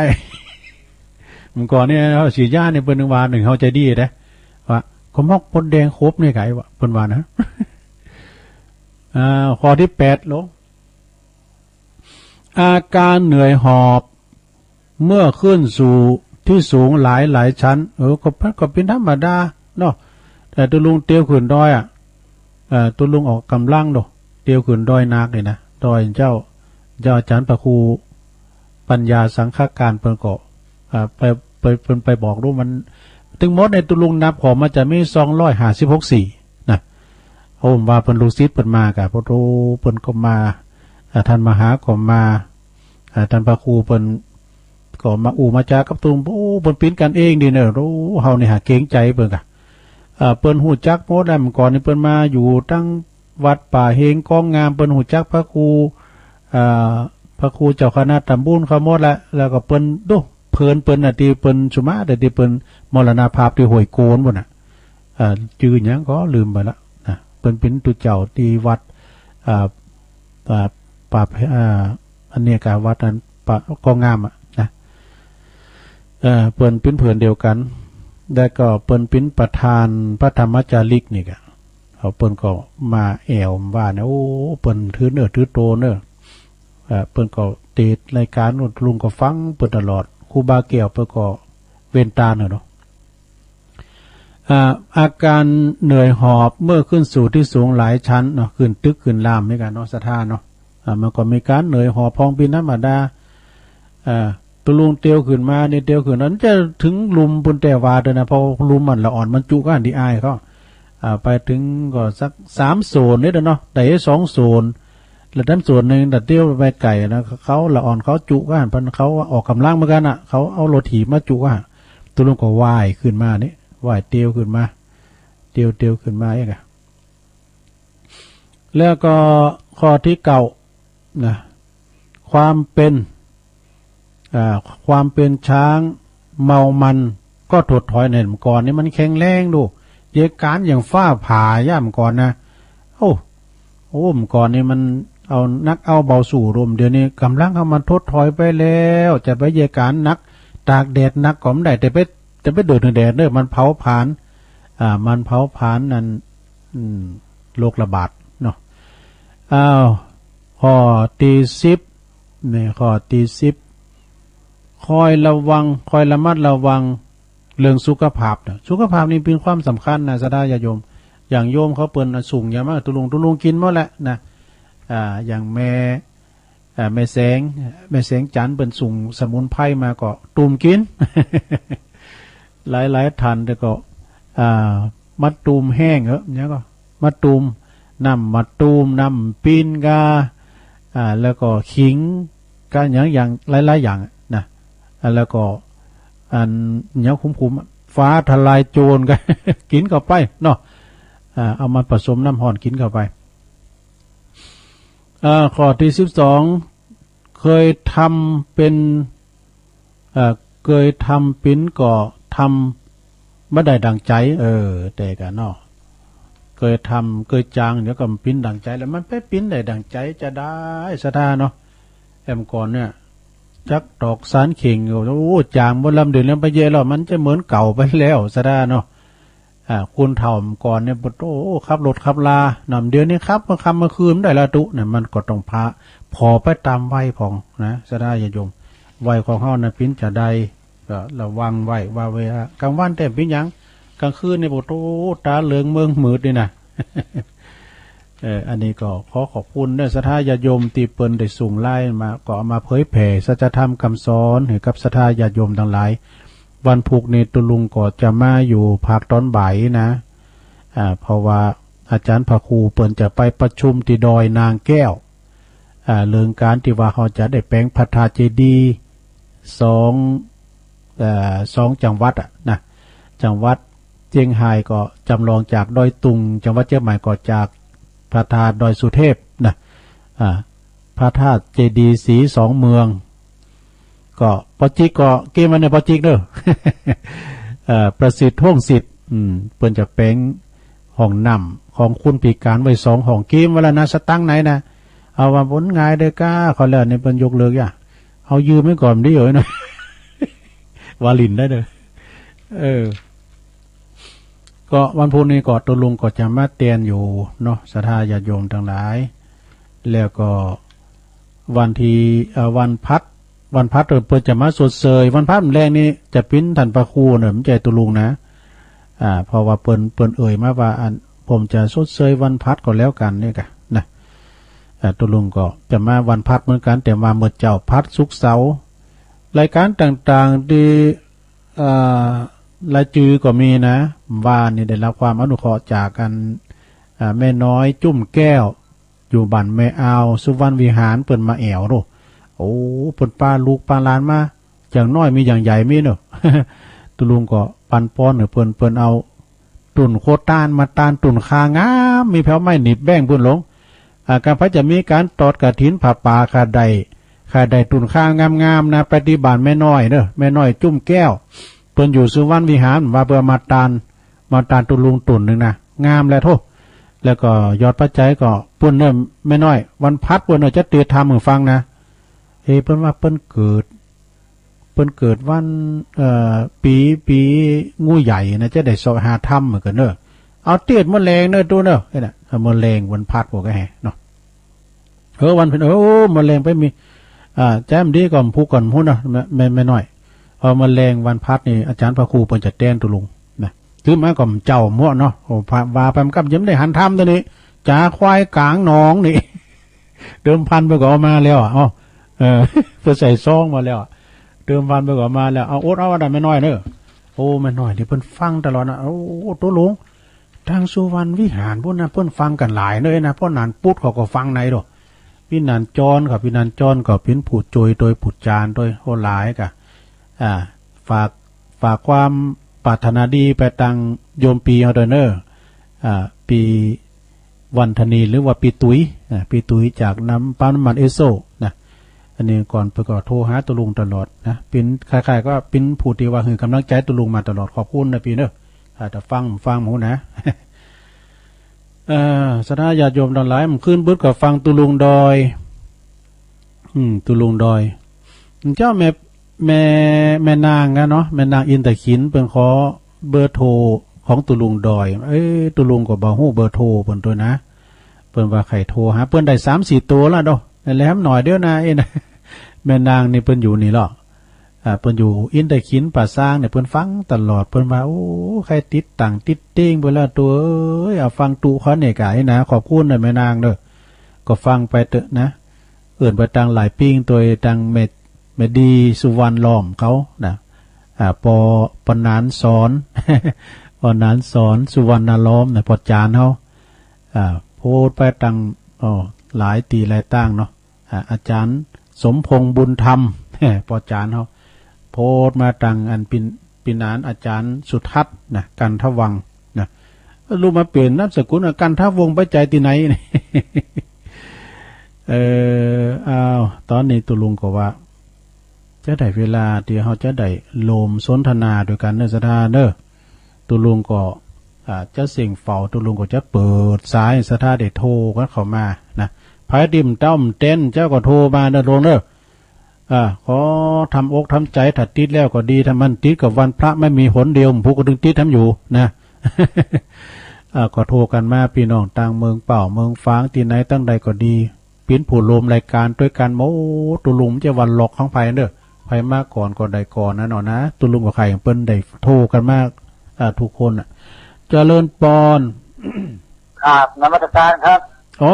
เมื่อก่อนนี่เฮาฉีดยานี่เปิ้นนึกว่าหนึ่งเฮาใจ๋ดีเด้ ว่าก็มอกมดแดงคบนี่ไงวะ เปิ้นว่านะ อ่า ข้อตี้แปดลง อาการเหนื่อยหอบ เมื่อขึ้นสู่ตี้สูงหลายหลายชั้น เออ ก็ ก็เป๋นธรรมดาเนาะ แต่ตุ๊ลุงเตียวขึ้นดอยอะ เอ่อ ตุ๊ลุงออกก๋ำลังโด เตียวขึ้นดอยนักนี่นะ ดอยเจ้า เจ้าอาจ๋ารย์พระครูปัญญาสังฆการ เปิ้นก็ อ่า ไป ไป เปิ้นไปบอกดูมัน ตึงหมดในตุ๊ลุงนับขอมมาจะมีสองร้อยห้าสิบหกสี่นะ โอ้ ว่าเปิ้นลูกศิษย์เปิ้นมาก่ะ โอ้ เปิ้นก็มา อ่า ต้านมหาก็มา อ่า ต้านพระครูเปิ้นก็มาอู้มาจากับตุ๊ลุง โอ้ เปิ้นเป๋นกั๋นเองดีเนาะ โอ้ เฮานี่หาเกรงใจ๋เปิ้นก่ะ อ่า เปิ้นฮู้จักหมดแล้ว เมื่อก่อนนี่เปิ้นมาอยู่ตังวัดป่าเฮงก้องงาม เปิ้นฮู้จักพระครู อ่า พระครูเจ้าคณะตำบลเขาหมดแล้ว แล้วก็เปิ้น โด เผินเปิ้นน่ะ ตี้เปิ้นสุมา แต่ตี้เปิ้นมรณภาพตี้ห้วยโกนปู้นน่ะ อ่า จื้อหยังก็ลืมไปละนะ เปิ้นเป๋นตุ๊เจ้าตี้วัด อ่า อ่า ป่า อ่า อันนี้ก่ะ วัดอันป่าก้องงามอะนะ เอ่อ เปิ้นเป๋นเผินเดียวกั๋น แล้วก็เปิ้นเป๋นประธานพระธรรมจาริกนี่ก่ะ เขาเปิ้นก็มาแอ่วว่าเนี่ย โอ้ เปิ้นถือเนื้อถือโตเนาะ เอ่อ เปิ้นก็เตะรายก๋าน ตุ๊ลุงก็ฟังเปิ้นตลอด ครูบาแก้วเปิ้นก็เว้นตาเนาะ อ่า อาการเหนื่อยหอบเมื่อขึ้นสู่ตี้สูงหลายชั้นเนาะ ขึ้นตึกขึ้นรามเหมือนกั๋นเนาะ ศรัทธาเนาะ อ่า มันก็มีก๋านเหนื่อยหอบพองเป๋นธรรมดา อ่า ตุ๊ลุงเตียวขึ้นมานี่ เตียวขึ้นนั้นจะเถิงลุ่มปู้นแต่ว่าเต๊อะนะ เพราะลุ่มมันละอ่อน มันจุก้าตี้อ้ายเขา อ่า ไปเถิงก็สักสามโสนนี่เต๊อะเนาะ ได้สองโสน แล้วดันโสนนึ่ง แต่เตียวไปไก๋นะ เขาละอ่อนเขาจุก้า เพราะเขาออกก๋ำลังเหมือนกั๋นน่ะ เขาเอารถถีบมาจุก้า ตุ๊ลุงก็ว่ายขึ้นมานี่ ว่ายเตียวขึ้นมา เตียว เตียวขึ้นมาเองอะ แล้วก็ข้อตี้เก้านะ ความเป๋น อ่า ความเป๋นช้างเมามันก็ถดถอย เนี่ย เมื่อก่อนนี่มันแข็งแรงดู เยอะก๋านอย่างฟ้าผ่า ย่ามเมื่อก่อนนะ โอ้ โอ้ เมื่อก่อนนี่มันเอานักเอาเบาสู้ดู เดี๋ยวนี้ก๋ำลังเฮามันถดถอยไปแล้ว จะไปเยียะก๋านหนัก ตากแดดหนักก็บ่ได้ แต่ไป จะไปเดินแดดเนาะ มันเผาผลาญ อ่า มันเผาผลาญนั่น อืม โรคระบาดเนาะ อ้าว ข้อตี้สิบ นี่ ข้อตี้สิบ คอยระวัง คอยระมัดระวังเรื่องสุขภาพเนาะ สุขภาพนี่เป๋นความสำคัญนะ ศรัทธาญาติโยม อย่างโยมเขาเปิ้นสูงใหญ่มาก ตุ๊ลุง ตุ๊ลุงกิ๋นหมดแหละนะ อ่า อย่างแม่ อ่า แม่แสง แม่แสงจันทร์เปิ้นสูงสมุนไพรมาก็ตูมกิ๋น หลายๆ ต้าน แต่ก็ อ่า มะตูมแห้งเหอะ เนี่ยก็ มะตูม น้ำมะตูม น้ำปิ้นกา อ่า แล้วก็ขิงกา อย่าง อย่าง หลายๆ อย่างนะ อ่า แล้วก็ อัน อย่างขมๆ อะ ฟ้าทะลายโจรกา กิ๋นเข้าไปเนาะ อ่า เอามาผสมน้ำฮ้อนกิ๋นเข้าไป อ่า ข้อตี้สิบสอง เกยทำเป๋น เอ่อ เกยทำปิ๋นก็ทำบ่ได้ดั่งใจ๋ เออ แต่ก่าเนาะ เกยทำ เกยจาง เดี๋ยวก็ปิ๋นดั่งใจ๋ แล้วมันไปปิ๋นได้ดั่งใจ๋จะใด ศรัทธาเนาะ แอมก่อนเนี่ย จักตอกสานเข่งอยู่ โอ้ จางบ่ลำเดือนแล้วไปเยอะแล้ว มันจะเหมือนเก่าไปแล้ว ศรัทธาเนาะ อ่า คนเฒ่าก่อนเนี่ย โอ้ ขับรถขับลา นำเดี๋ยวนี้ขับเมื่อค่ำเมื่อคืนได้ละตุ๊ เนี่ย มันก็ต้องผ่า ผ่อไปต๋ามวัยพ่องนะ ศรัทธาญาติโยม วัยของเฮานะ ปิ๋นจะใด ก็ระวังไว้ว่าเวลากลางวันแต๊เป๋นหยัง กลางคืนนี่ โอ้โธ่ ต๋าเหลืองเมิงมืดนี่นะ เออ อันนี้ก็ขอขอบคุณเด้อ ศรัทธาญาติโยมตี้เปิ้นได้ส่งไลน์มา ก็เอามาเผยแผ่สัจธรรมกำสอนหื้อกับศรัทธาญาติโยมตังหลาย วันพูกนี้ตุ๊ลุงก็จะมาอยู่ภาคต๋อนบ่ายนะ อ่า เพราะว่าอาจ๋ารย์พระครูเปิ้นจะไปประชุมตี้ดอยนางแก้ว อ่า เรื่องก๋านตี้ว่าเฮาจะได้แป๋งพระธาตุเจดีย์สอง เอ่อ สองจังหวัดอะนะ จังหวัดเจียงฮายก็จำลองจากดอยตุง จังหวัดเจียงใหม่ก็จากพระธาตุดอยสุเทพนะ อ่า พระธาตุเจดีย์สีสองเมือง ก็ปอจิกก็เกมวันนี้ปอจิกเด้อ เอ่อ ประสิทธิ์ ฮ่วงสิทธิ์ อืม เปิ้นจะแป๋งห้องน้ำของคนพิก๋านไว้สองห้อง เกมวันละนะ สตางค์ไหนนะ เอาว่าบ่ง่ายเด้อก้า ขอแล้วนี่เปิ้นยกเลิกอย่า เอายืมไว้ก่อนดีเหรอเนาะ ว่าหลิ้นได้เด้อ เออ ก็วันพูกนี้ก็ตุ๊ลุงก็จะมาแตนอยู่เนาะ ศรัทธาญาติโยมตังหลาย แล้วก็วันตี้ เอ่อ วันพัด วันพัดเปิ้นจะมาสดเสย วันพัดแลงนี่จะปิ๋นต้านพระครูเนาะ บ่ใจ้ตุ๊ลุงนะ อ่า เพราะว่าเปิ้น เปิ้นเอ่ยมาว่า อัน ผมจะสดเสยวันพัดก็แล้วกั๋นนี่กะนะ อ่า ตุ๊ลุงก็จะมาวันพัดเหมือนกั๋น แต่ว่าเมื่อเจ๊าพัดศุกร์เสาร์ รายก๋านต่างๆ ตี้ เอ่อ รายจือก็มีนะ ว่านี่ได้รับความอนุเคราะห์จากอัน อ่า แม่น้อยจุ่มแก้ว อยู่บ้านแม่อาว สุวรรณวิหาร เปิ้นมาแอ่วโลด โอ้ เปิ้นปาลูกปาหลานมา อย่างน้อยมีอย่างใหญ่มีเนาะ ตุ๊ลุงก็ปันปอนหื้อเปิ้น เปิ้นเอา ตุ่นโคตานมาตาน ตุ่นข่างาม มีแผวไม้หนีบแบ้งปู้นลง อ่า กำไผจะมีก๋านตอดกฐินผ้าป่า ข้าได้ ข้าได้ตุ่นข่างามๆ นะ ไปตี้บ้านแม่น้อยเนาะ แม่น้อยจุ่มแก้ว เปิ้นอยู่สุวรรณวิหาร ว่าเปิ้นมาตาน มาตานตุ๊ลุงตุ่นนึ่งนะ งามแลโธ่ แล้วก็ยอดปัจจัยก็ปู้นเนาะ แม่น้อย วันพัดปู้นเนาะ จะเตรียมทำหื้อฟังนะ เอ้ เปิ้นว่าเปิ้นเกิด เปิ้นเกิดวัน เอ่อ ปี๋ ปี๋งูใหญ่นะ จะได้เสาะหาทำเหมือนกั๋นเนาะ เอาเตียดเมื่อแลงเนาะตุ๊เนาะ เอ้ยนะ เอาเมื่อแลงวันพัดพวกก็แห่เนาะ เออ วันเพ็ญ เออ เมื่อแลงไปมี อ่า แจ้มดีก่อนพูกก่อนพู้นเนาะ แม่ แม่ แม่น้อย เอาเมื่อแลงวันพัดนี่ อาจ๋ารย์พระครูเปิ้นจะแตนตุ๊ลุงนะ ถือมาก่อนเจ้ามั่วเนาะ โอ้ พระว่าไปมันก็ยังบ่ได้หันทำตัวนี้ จ๋าควายก๋างหนองนี่ เดิมพันเปิ้นก็เอามาแล้วอะ เอ้า เออ เปิ้นใส่ซองมาแล้วอะ เดิมพันเปิ้นก็เอามาแล้ว เอาอดเอาอันนั้นแม่น้อยเนาะ โอ้ แม่น้อยนี่เปิ้นฟังตลอดนะ โอ้ ตุ๊ลุง ตางสุวรรณวิหารปู้นนะ เปิ้นฟังกั๋นหลายเนาะนะ เพราะหนานปุ๊ดเขาก็ฟังในโลด ปี้หนานจรก็ ปี้หนานจรก็เป๋นผู้โจยโตยผู้จานโตย โอ้ หลายกะ อ่า ฝาก ฝากความปรารถนาดีไปตางโยมปีเฮาโตยเนาะ อ่า ปีวันธนี หรือว่าปีตุ๋ย อ่า ปีตุ๋ยจากน้ำปั๊มน้ำมันเอสโซนะ อันนี้ก่อนเปิ้นก็โทรหาตุ๊ลุงตลอดนะ เป๋นคล้ายๆ ก็เป๋นผู้ตี้ว่าหื้อก๋ำลังใจ๋ตุ๊ลุงมาตลอด ขอบคุณนะปี้เนาะ อ่า ถ้าฟัง ฟังหมู่นะ เอ่อ ศรัทธาญาติโยมตังหลาย เมื่อคืนเปิ้นก็ฟังตุ๊ลุงดอย อืม ตุ๊ลุงดอย เจ้าแม่ แม่ แม่นางนะเนาะ แม่นางอินทขิล เปิ้นขอเบอร์โทรของตุ๊ลุงดอย เอ้ย ตุ๊ลุงก็บ่ฮู้เบอร์โทรเปิ้นตั๊วนะ เปิ้นว่าใค่โทรหา เปิ้นได้สามสี่ตั๋วแล้วเนาะ แหลมหน่อยเดียวนะ เอ้ยนะ แม่นางนี่เปิ้นอยู่นี่ลอ อ่า เปิ้นอยู่อินทขิลป่าซางเนี่ย เปิ้นฟังตลอด เปิ้นว่า โอ้ ใค่ติดตั้งติดเต๊งไปแล้ว ตั๋วเอ้ย เอาฟังตุ๊ข้อนี้ก่านะ ขอบคุณนะแม่นางเนาะ ก็ฟังไปเต๊อะนะ เอิ้นไปตางหลายปิ้ง โตยตางแม่ แม่ดีสุวรรณล้อมเขานะ อ่า ปอ ปอหนานสอน ปอหนานสอน สุวรรณล้อมนะ ปอจารย์เฮา อ่า โพสต์ไปตาง อ้อ หลายตี้หลายตางเนาะ อ่า อาจ๋ารย์สมพงษ์บุญธรรม ปอจารย์เฮา โพสต์มาตางอันปี้ ปี้หนานอาจ๋ารย์สุทัศน์นะ กันทวังค์นะ ลูกมาเป๋นนามสกุลกันทวงศ์ไปใจ๋ตี้ไหน เออ อ้าว ต๋อนนี้ตุ๊ลุงก็ว่า จะได้เวลาตี้เฮาจะได้ร่วมสนทนาตวยกั๋นเน่อศรัทธาเน่อ ตุ๊ลุงก็ อ่า จะเสียงเฝ้า ตุ๊ลุงก็จะเปิดสายศรัทธาได้โทรกั๋นเข้ามานะ ใผตี้บ่เต้นบ่เต้นเจ้าก็โทรมาเน่อลุงเน่อ อ่า ขอทำอกทำใจ๋ ถ้าติดแล้วก็ดี ถ้าบ่ติดก็วันพระไม่มีหนเดียว ผู้ก็ตึงติดทำอยู่นะ อ่า ก็โทรกั๋นมา ปี้น้องต่างเมืองเป้าเมืองฝางตี้ไหนตังใดก็ดี เป๋นผู้ร่วมรายก๋านตวยกั๋นหมด ตุ๊ลุงจะว่าล็อกของใผเน่อ ใผมาก่อนก็ได้ก่อนนะเนาะนะ ตุ๊ลุงก็ใค่เปิ้นได้โทรกั๋นมา อ่า กู้คนน่ะ เจริญปอน ครับ นมัสก๋านครับ อ๋อ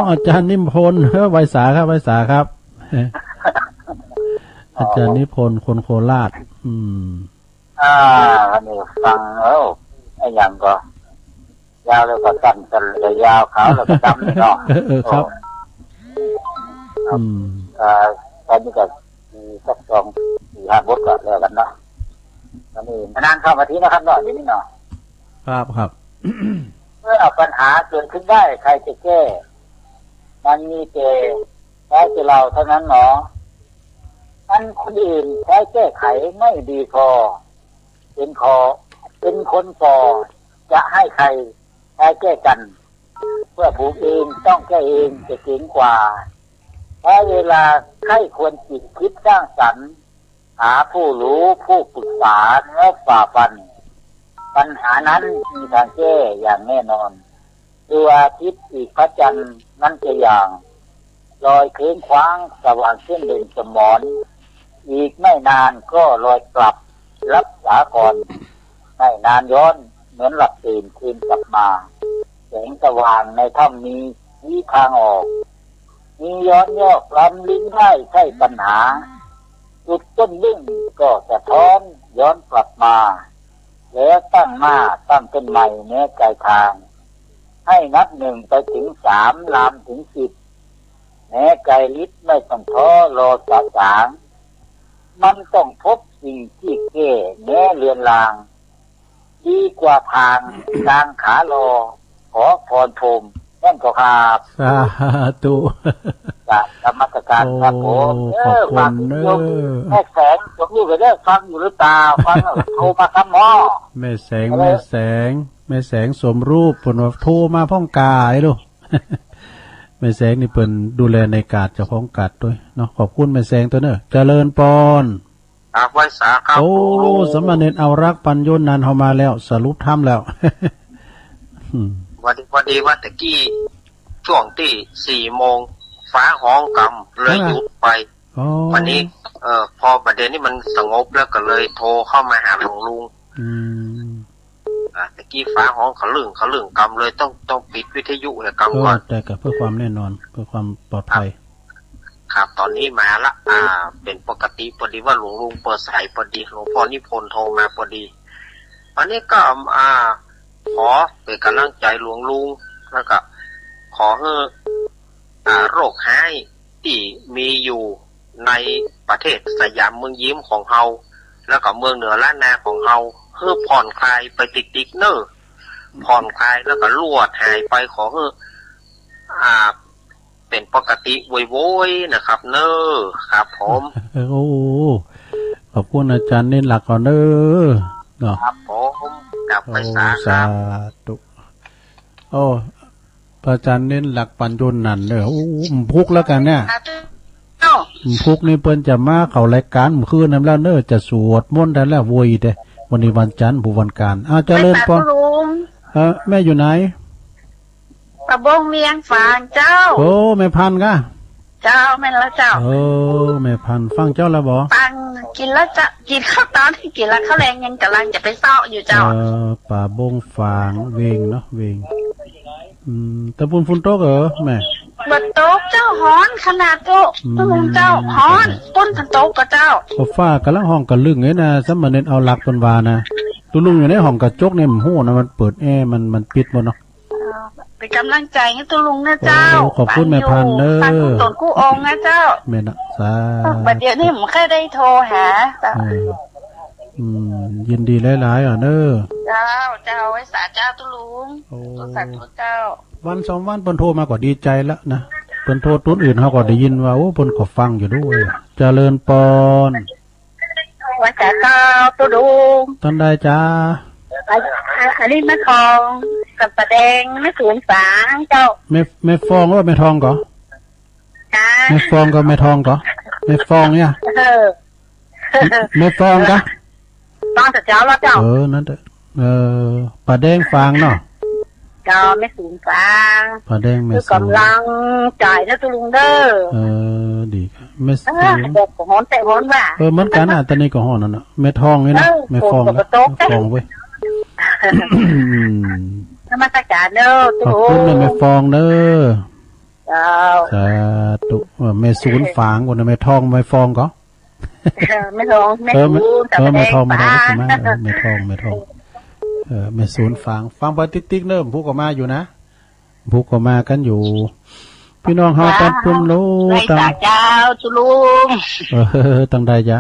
อาจ๋ารย์นิพนธ์ เฮ้อ ไหว้สาครับ ไหว้สาครับ อาจ๋ารย์นิพนธ์ คนโคราช อืม อ่า อันนี้ฟัง เอ้า อะหยังก็ ยาวแล้วก็สั้น สั้นแล้วก็ยาว ขาวแล้วก็ดำนี่เนาะ เออ เออ ครับ ครับ อืม อ่า ต๋อนนี้ก็มีสักสอง สี่ ห้าบทก็แล้วกั๋นเนาะ อันนี้มานานเข้ามาทีนะครับเนาะ เดี๋ยวนี้เนาะ ครับ ครับ เมื่อปัญหาเกิดขึ้นได้ ใครจะแก้ มันมีแต่แพ้แต่เราเท่านั้นหนอ อันคนอื่นใช้แก้ไขไม่ดีพอ เป็นขอ เป็นคนก่อ จะให้ใครใช้แก้กัน เมื่อผูกเองต้องแก้เองจะเจ๋งกว่า ใช้เวลาใคร่ครวญจิตคิดสร้างสรรค์ หาผู้รู้ผู้ปรึกษาแล้วฝ่าฟัน ปัญหานั้นมีทางแก้อย่างแน่นอน ดวงอาทิตย์อีกพระจันทร์นั้นจะหย่าง ลอยเคว้งคว้างสว่างเช่นเด่นสมร อีกไม่นานก็ลอยกลับรับสากล ไม่นานย้อนเหมือนหลับตื่นคืนกลับมา แสงสว่างในถ้ำมีชี้ทางออก มีย้อนยอกล้ำลึกได้ใช่ปัญหา จุดต้นเรื่องก็สะท้อนย้อนกลับมา แล้วตั้งหน้าตั้งต้นใหม่แม้ไกลทาง ให้นับหนึ่งไปถึงสาม ลามถึงสิบ แม้ไกลลิบไม่ต้องท้อรอสะสาง มันต้องพบสิ่งที่แก้แม้เลือนลาง ดีกว่าทางกลางขาลอ ขอพรภูมิ นั่นก็ครับ สาธุ กราบนมัสก๋านครับผม โอ้ ขอบคุณ เออ ฝากถึงโยม เออ แม่แสง โยมอยู่ไหนเด้อ ฟังอยู่หรือเปล่า ฟังแล้วโทรมาครับหมอ แม่แสง แม่แสง แม่แสงสมรูป เปิ้นว่าโทรมาพ่องก๋าลูก แม่แสงนี่เปิ้นดูแลในก๋าด เจ้าของก๋าดตวยเนาะ ขอบคุณแม่แสงตวยเน่อ เจริญปอน ครับ ไหว้สาครับ โอ้ ลุง สามเณรเอารักษ์ ปัญโญนันท์ เฮามาแล้ว สรุปธรรมแล้ว อืม พอดี พอดีว่าตะกี้ ช่วงตี้สี่โมง ฟ้าฮ้องกำ เลย อ่า หยุดไป อ๋อ วันนี้ เอ่อ พอประเด็นนี้มันสงบแล้วก็เลยโทรเข้ามาหาหลวงลุง อืม อ่า ตะกี้ฟ้าฮ้องขะลึ่งขะลึ่งกำ เลยต้อง ต้องปิดวิทยุเนี่ยกำก่อน เออ แต่ก็เพื่อความแน่นอน เพื่อความปลอดภัย ครับ ครับ ต๋อนนี้มาละ อ่า เป๋นปกติ พอดีว่าหลวงลุงเปิดสายพอดี หลวงพ่อนิพนธ์โทรมาพอดี อันนี้ก็ อ่า ขอเป๋นก๋ำลังใจ๋หลวงลุง แล้วก็ขอหื้อ อ่า โรคฮ้ายตี้มีอยู่ในประเทศสยามเมืองยิ้มของเฮา แล้วก็เมืองเหนือล้านนาของเฮา หื้อผ่อนคลายไปติ๊กๆ เน่อ ผ่อนคลายแล้วก็ลวดหายไป ขอหื้อ อ่า เป๋นปกติโวยๆ นะครับ เน่อ ครับผม โอ้ ขอบคุณอาจ๋ารย์เณรหลักก่อนเน่อ เนาะ ครับผม ครับ ไหว้สาครับ โอ้ สาธุ โอ้ พระอาจ๋ารย์เณรหลัก ปัญโญนันท์เน่อ โอ้ บ่าพุกแล้วกั๋นเนี่ย สาธุ บ่าพุกนี่เปิ้นจะมาเข้ารายก๋านเมื่อคืนนั้นแล้วเน่อ จะสวดมนต์ได้แล้ว โวยเด้ วันนี้วันจันทร์ ผู้วันก๋าน อ้าว เจริญปอน ไหว้สาธุลุง เออ แม่อยู่ไหน ป่าบงเวียงฝางเจ้า โอ้ แม่พันธุ์กะ เจ้า แม่นแล้วเจ้า เออ แม่พันธุ์ ฟังเจ้าแล้วบ่ ฟัง กิ๋นแล้วเจ้า กิ๋นข้าวต๋อน กิ๋นแล้วข้าวแลง ยังก่ำลังจะไปเซาะอยู่เจ้า เออ ป่าบงฝาง เวียงเนาะ เวียง อืม ตะปูนฝนตกเหรอแม่ บ่ตกเจ้า ฮ้อนขนาดเจ้า อืม เจ้า ฮ้อน ปูนฝนตกก่อเจ้า ก็ฟ้าก่ำลังฮ้องกะลึ่งเลยนะ สามเณรเอาหลักเปิ้นว่านะ ตุ๊ลุงอยู่ในห้องกระจกเนี่ย บ่ฮู้นะ มันเปิดแอร์ มัน มันปิดบ่เนาะ เอ่อ เป๋นก๋ำลังใจ๋หื้อตุ๊ลุงนะเจ้า โอ้ ขอบคุณแม่พันธุ์เน่อ ฟังอยู่ ฟังกู้ต๋นกู้องค์นะเจ้า แม่นนะ สาธุ บัดเดี๋ยวนี้บ่ค่อยได้โทรหาเจ้า เออ อืม ยินดีหลายๆ อ่ะเน่อ เจ้า เจ้า ไหว้สาเจ้าตุ๊ลุง โอ้ สาธุเจ้า วันสองวันเปิ้นโทรมาก็ดีใจ๋แล้วนะ เปิ้นโทรตูนอื่นเฮาก็ได้ยินว่า โอ้ เปิ้นก็ฟังอยู่ดู เจริญปอน ว่าจ๋าเจ้า ตุ๊ลุง ตังใดจ๊ะ อัน อัน อันนี้แม่ทองกับป้าแดง แม่ศูนย์ฝางเจ้า แม่ แม่ฟองหรือแม่ทองก่อ จ๊ะ แม่ฟองกับแม่ทองก่อ แม่ฟองเนี่ย เออ แม่ฟองกะ ฟองแต่เจ๊าแล้วเจ้า เออ นั่นเถอะ เออ ป้าแดงฝางเนาะ เจ้า แม่ศูนย์ฝาง ป้าแดงแม่ศูนย์ คือกำลังใจ๋นะตุ๊ลุงเด้อ เออ ดีครับ แม่ศูนย์ เออ แดดก็ฮ้อนแต่ฮ้อนว่ะ เออ เหมือนกั๋นน่ะ ต๋อนนี้ก็ฮ้อนนั่นน่ะ แม่ทองนี่นะ เออ แม่ฟอง ฝนก็ตก แม่ฟองเว้ย อืม นมัสการเด้อตุ๊ลุง ขอบคุณนะแม่ฟองเด้อ เจ้า สาธุ เออ แม่ศูนย์ฝางก่อนนะ แม่ทอง แม่ฟองก่อ เออ แม่ทอง แม่ เออ แม่ ศูนย์ เออ แม่ทอง แม่ทอง แม่ศูนย์ ฝาง แม่ทอง เออ แม่ศูนย์ฝาง ฟังไปติ๊กๆ เนิ่ม ผู้ก็มาอยู่นะ ผู้ก็มากั๋นอยู่ ปี้น้องเฮา เจ้า ตังปุ้นโล ได้ ตัง จ้าเจ้า ตุ๊ลุง เออ ตังใดจ๊ะ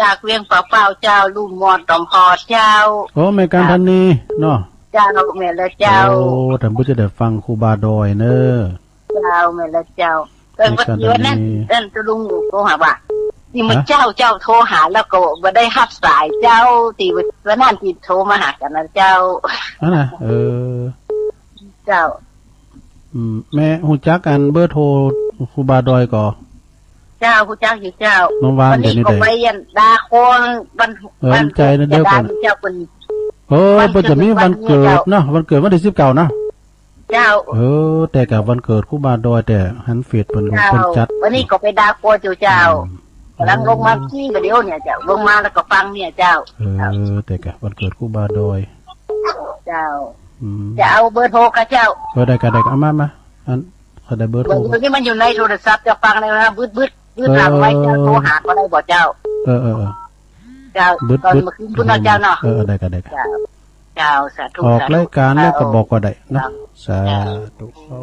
จากเวียงป่าเป้าเจ้า ลุ่มหมอดต่อมพอดเจ้า โอ้ แม่กั๋นทันนีเนาะ เจ้า แม่นแล้วเจ้า โอ้ ต้านผู้จะได้ฟังครูบาดอยเน้อ เจ้า แม่นแล้วเจ้า เออ แม่กั๋นทันนี วันนั้น นั่นตุ๊ลุงโทรหาว่า นี่มื้อ ฮะ เจ๊า เจ้าโทรหาแล้วก็บ่ได้ฮับสายเจ้า ตี้วันนั้นตี้โทรมาหากั๋นนะเจ้า อั้นน่ะ เออ เจ้า อืม แม่ฮู้จักอันเบอร์โทรครูบาดอยก่อ เจ้า ฮู้จักอยู่เจ้า เมื่อวาน วันนี้ เดี๋ยวนี้ ก็ไปอันดาโควัน เออ วัน วันใจ๋นะ เดียวกั๋น เจ้าเปิ้น เออ วัน เปิ้นจะมีวันเกิดเนาะ วันเกิดวันตี้สิบเก้าเนาะ เจ้า เออ แต่กะวันเกิดครูบาดอย แต่หันเฟซเปิ้น เจ้า เปิ้นจัด วันนี้ก็ไปดาโคอยู่เจ้า อืม ก๋ำลังลงมากี้บ่าเดี่ยวเนี่ยเจ้า ลงมาแล้วก็ฟังเนี่ยเจ้า เออ แต่กะวันเกิดครูบาดอย เจ้า อืม จะเอาเบอร์โทรก่อเจ้า เออ ได้ก่ะ ได้ก่ะ เอามา มา อัน ข้อยได้เบอร์โทร เบอร์โทรนี่มันอยู่ในโทรศัพท์ จะฟังได้นะ บึดๆ บึดหลังไว้เจ้า เออ โทรหาก็ได้บ่เจ้า เออ เออ เออ เจ้า บึด ต๋อน บึด เมื่อคืนพุ้นนะเจ้าเนาะ เออ เออ ได้ก่ะ ได้ก่ะ เจ้า เจ้า สาธุ ออกรายก๋านแล้วก็บอกก็ได้เนาะ เจ้า สาธุ เจ้า โอ้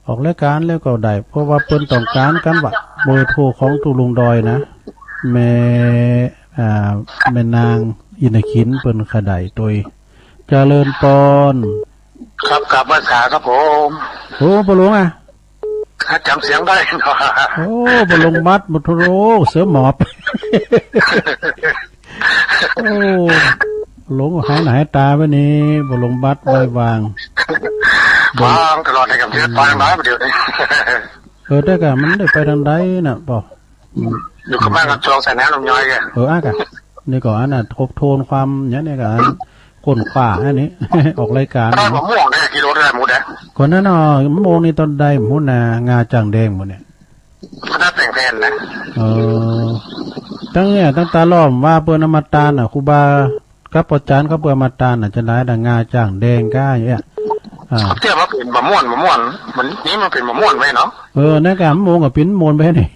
ออกรายก๋านแล้วก็ได้ เพราะว่าเปิ้นต้องก๋านกั๋นว่า เบอร์โทรของตุ๊ลุงดอยนะ แม่ อ่า แม่นางอินทขินเปิ้นขะได้ตวย เจริญปอน ครับ กราบไหว้สาครับผม โอ้ ป้อหลวงอะ จ๋ำเสียงได้เนาะ โอ้ ป้อหลวงบัด โอ้ เสือหมอบ โอ้ หลงหายหน้าหายต๋าไปนี่ ป้อหลวงบัด ไว้วาง วางตลอดเลยครับ เดี๋ยวไปทางไหนเดี๋ยวนี้ เออ แต่กะมันได้ไปตางใดน่ะ ป้อ อืม อยู่กับบ้านกับช่องสายน้ำลำย้อยแก เออ อ่ะกะ นี่ก็อันน่ะ ทบทวนความเนี่ย นี่ก็อันค้นคว้าอันนี้ ออกรายก๋าน ตลาดมะม่วงได้กิโลเท่าไหร่หมดอะ ก่อนนั้นเนาะ มะม่วงนี่ตอนใดหมดนะ งาจ้างแดงหมดเนี่ย คณะแต่งแผ่นนะ เออ ตั้งเนี่ย ตั้งต๋าล้อมว่าเปิ้นเอามาตานน่ะ ครูบา กับอาจ๋ารย์เขาเปิ้นเอามาตานน่ะ จะได้ดังงาจ้างแดงก้าอย่างเงี้ย อ่า เตี้ยมาเป๋นบ่าม่วน บ่าม่วน มันนี่มันเป๋นบ่าม่วนไปเนาะ เออ นั่นกะมะม่วงก็เป๋นม่วนไปนี่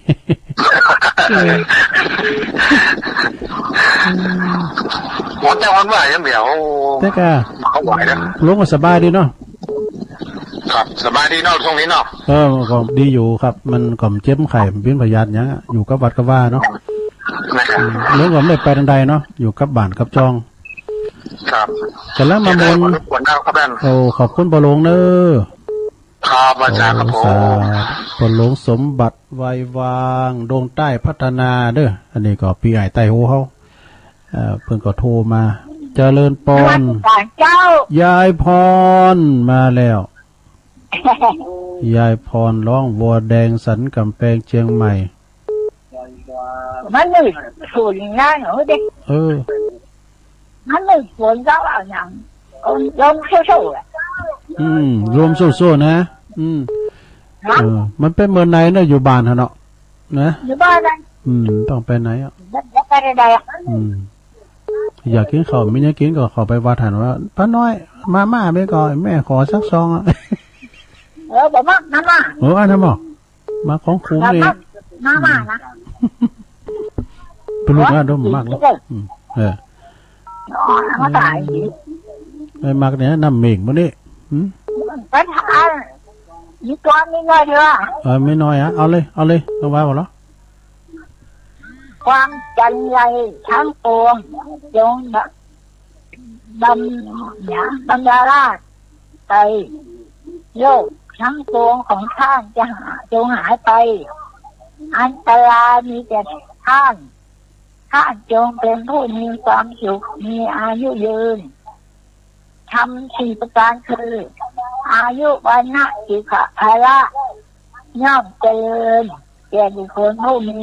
ม่วนแต่ม่วนว่าอย่างเดียว แต่กะ เขาไหวนะ ลุงก็สบายดีเนาะ ครับ สบายดีเนาะ ช่วงนี้เนาะ เออ ก็ดีอยู่ครับ มันก็บ่เจ็บไข้ บ่เป๋นพยาธิหยังอะ อยู่กับวัดกับวาเนาะ นะครับ อืม ลุงก็บ่ได้ไปตางใดเนาะ อยู่กับบ้านกับจ้อง ครับ กำลังมาม่วน เสียดายบ่รบกวนเนาะครับท่าน โอ้ ขอบคุณป้อหลวงเน้อ ครับ อาจ๋ารย์ครับผม โอ้ สาธุ ป้อหลวงสมบัติ ไวยวาง ดงใต้พัฒนาเด้อ อันนี้ก็ปี้อ้ายใต้ฮูเฮา เอ่อ เปิ้นก็โทรมา เจริญปอน นมัสก๋านเจ้า ยายพร มาแล้ว ยายพรร้อง บัวแดงสันก๋ำแปงเจียงใหม่ มันนึ่งศูนย์นะหนูเด็ก เออ มันนึ่งศูนย์เจ้าเอาอย่าง ลมโซ่ๆอะ อืม ลมโซ่ๆนะ อืม ฮะ เออ มันเป๋นเมืองในเนาะ อยู่บ้านหั้นเนาะ นะ อยู่บ้านนะ อืม ต้องไปไหนอะ บ่ บ่ไปใดๆอะ อืม อยากกิ๋นข้าว มีหยังกิ๋นก็เข้าไปวัดหั้นว่า ป้าน้อย มาม่ามีก่อ แม่ขอสักซองอะ เออ บ่มักมาม่า เออ อันนั้นบ่ มักของขมนี่ มาม่านะ ป้อหลวงอะ ดมมักแล้ว อืม เออ อ๋อ มาตาย ไม่มักเนี่ย น้ำเม่งมื้อนี้ หืม ปัญหา มีตัวมีน้อยเดียว เออ มีน้อยอะ เอาเลย เอาเลย เอาไว้บ่เหรอ ความจันไรทั้งปวง จงบำ เนี่ย บำราศไป โลก ทั้งปวงของท่านจะหา จงหายไป อันตรายมีแก่ท่าน ท่านจงเป็นผู้มีความสุข มีอายุยืน ธรรมสี่ประการคือ อายุ วรรณะ สุขะ พละ ย่อมเจริญแก่บุคคลผู้มี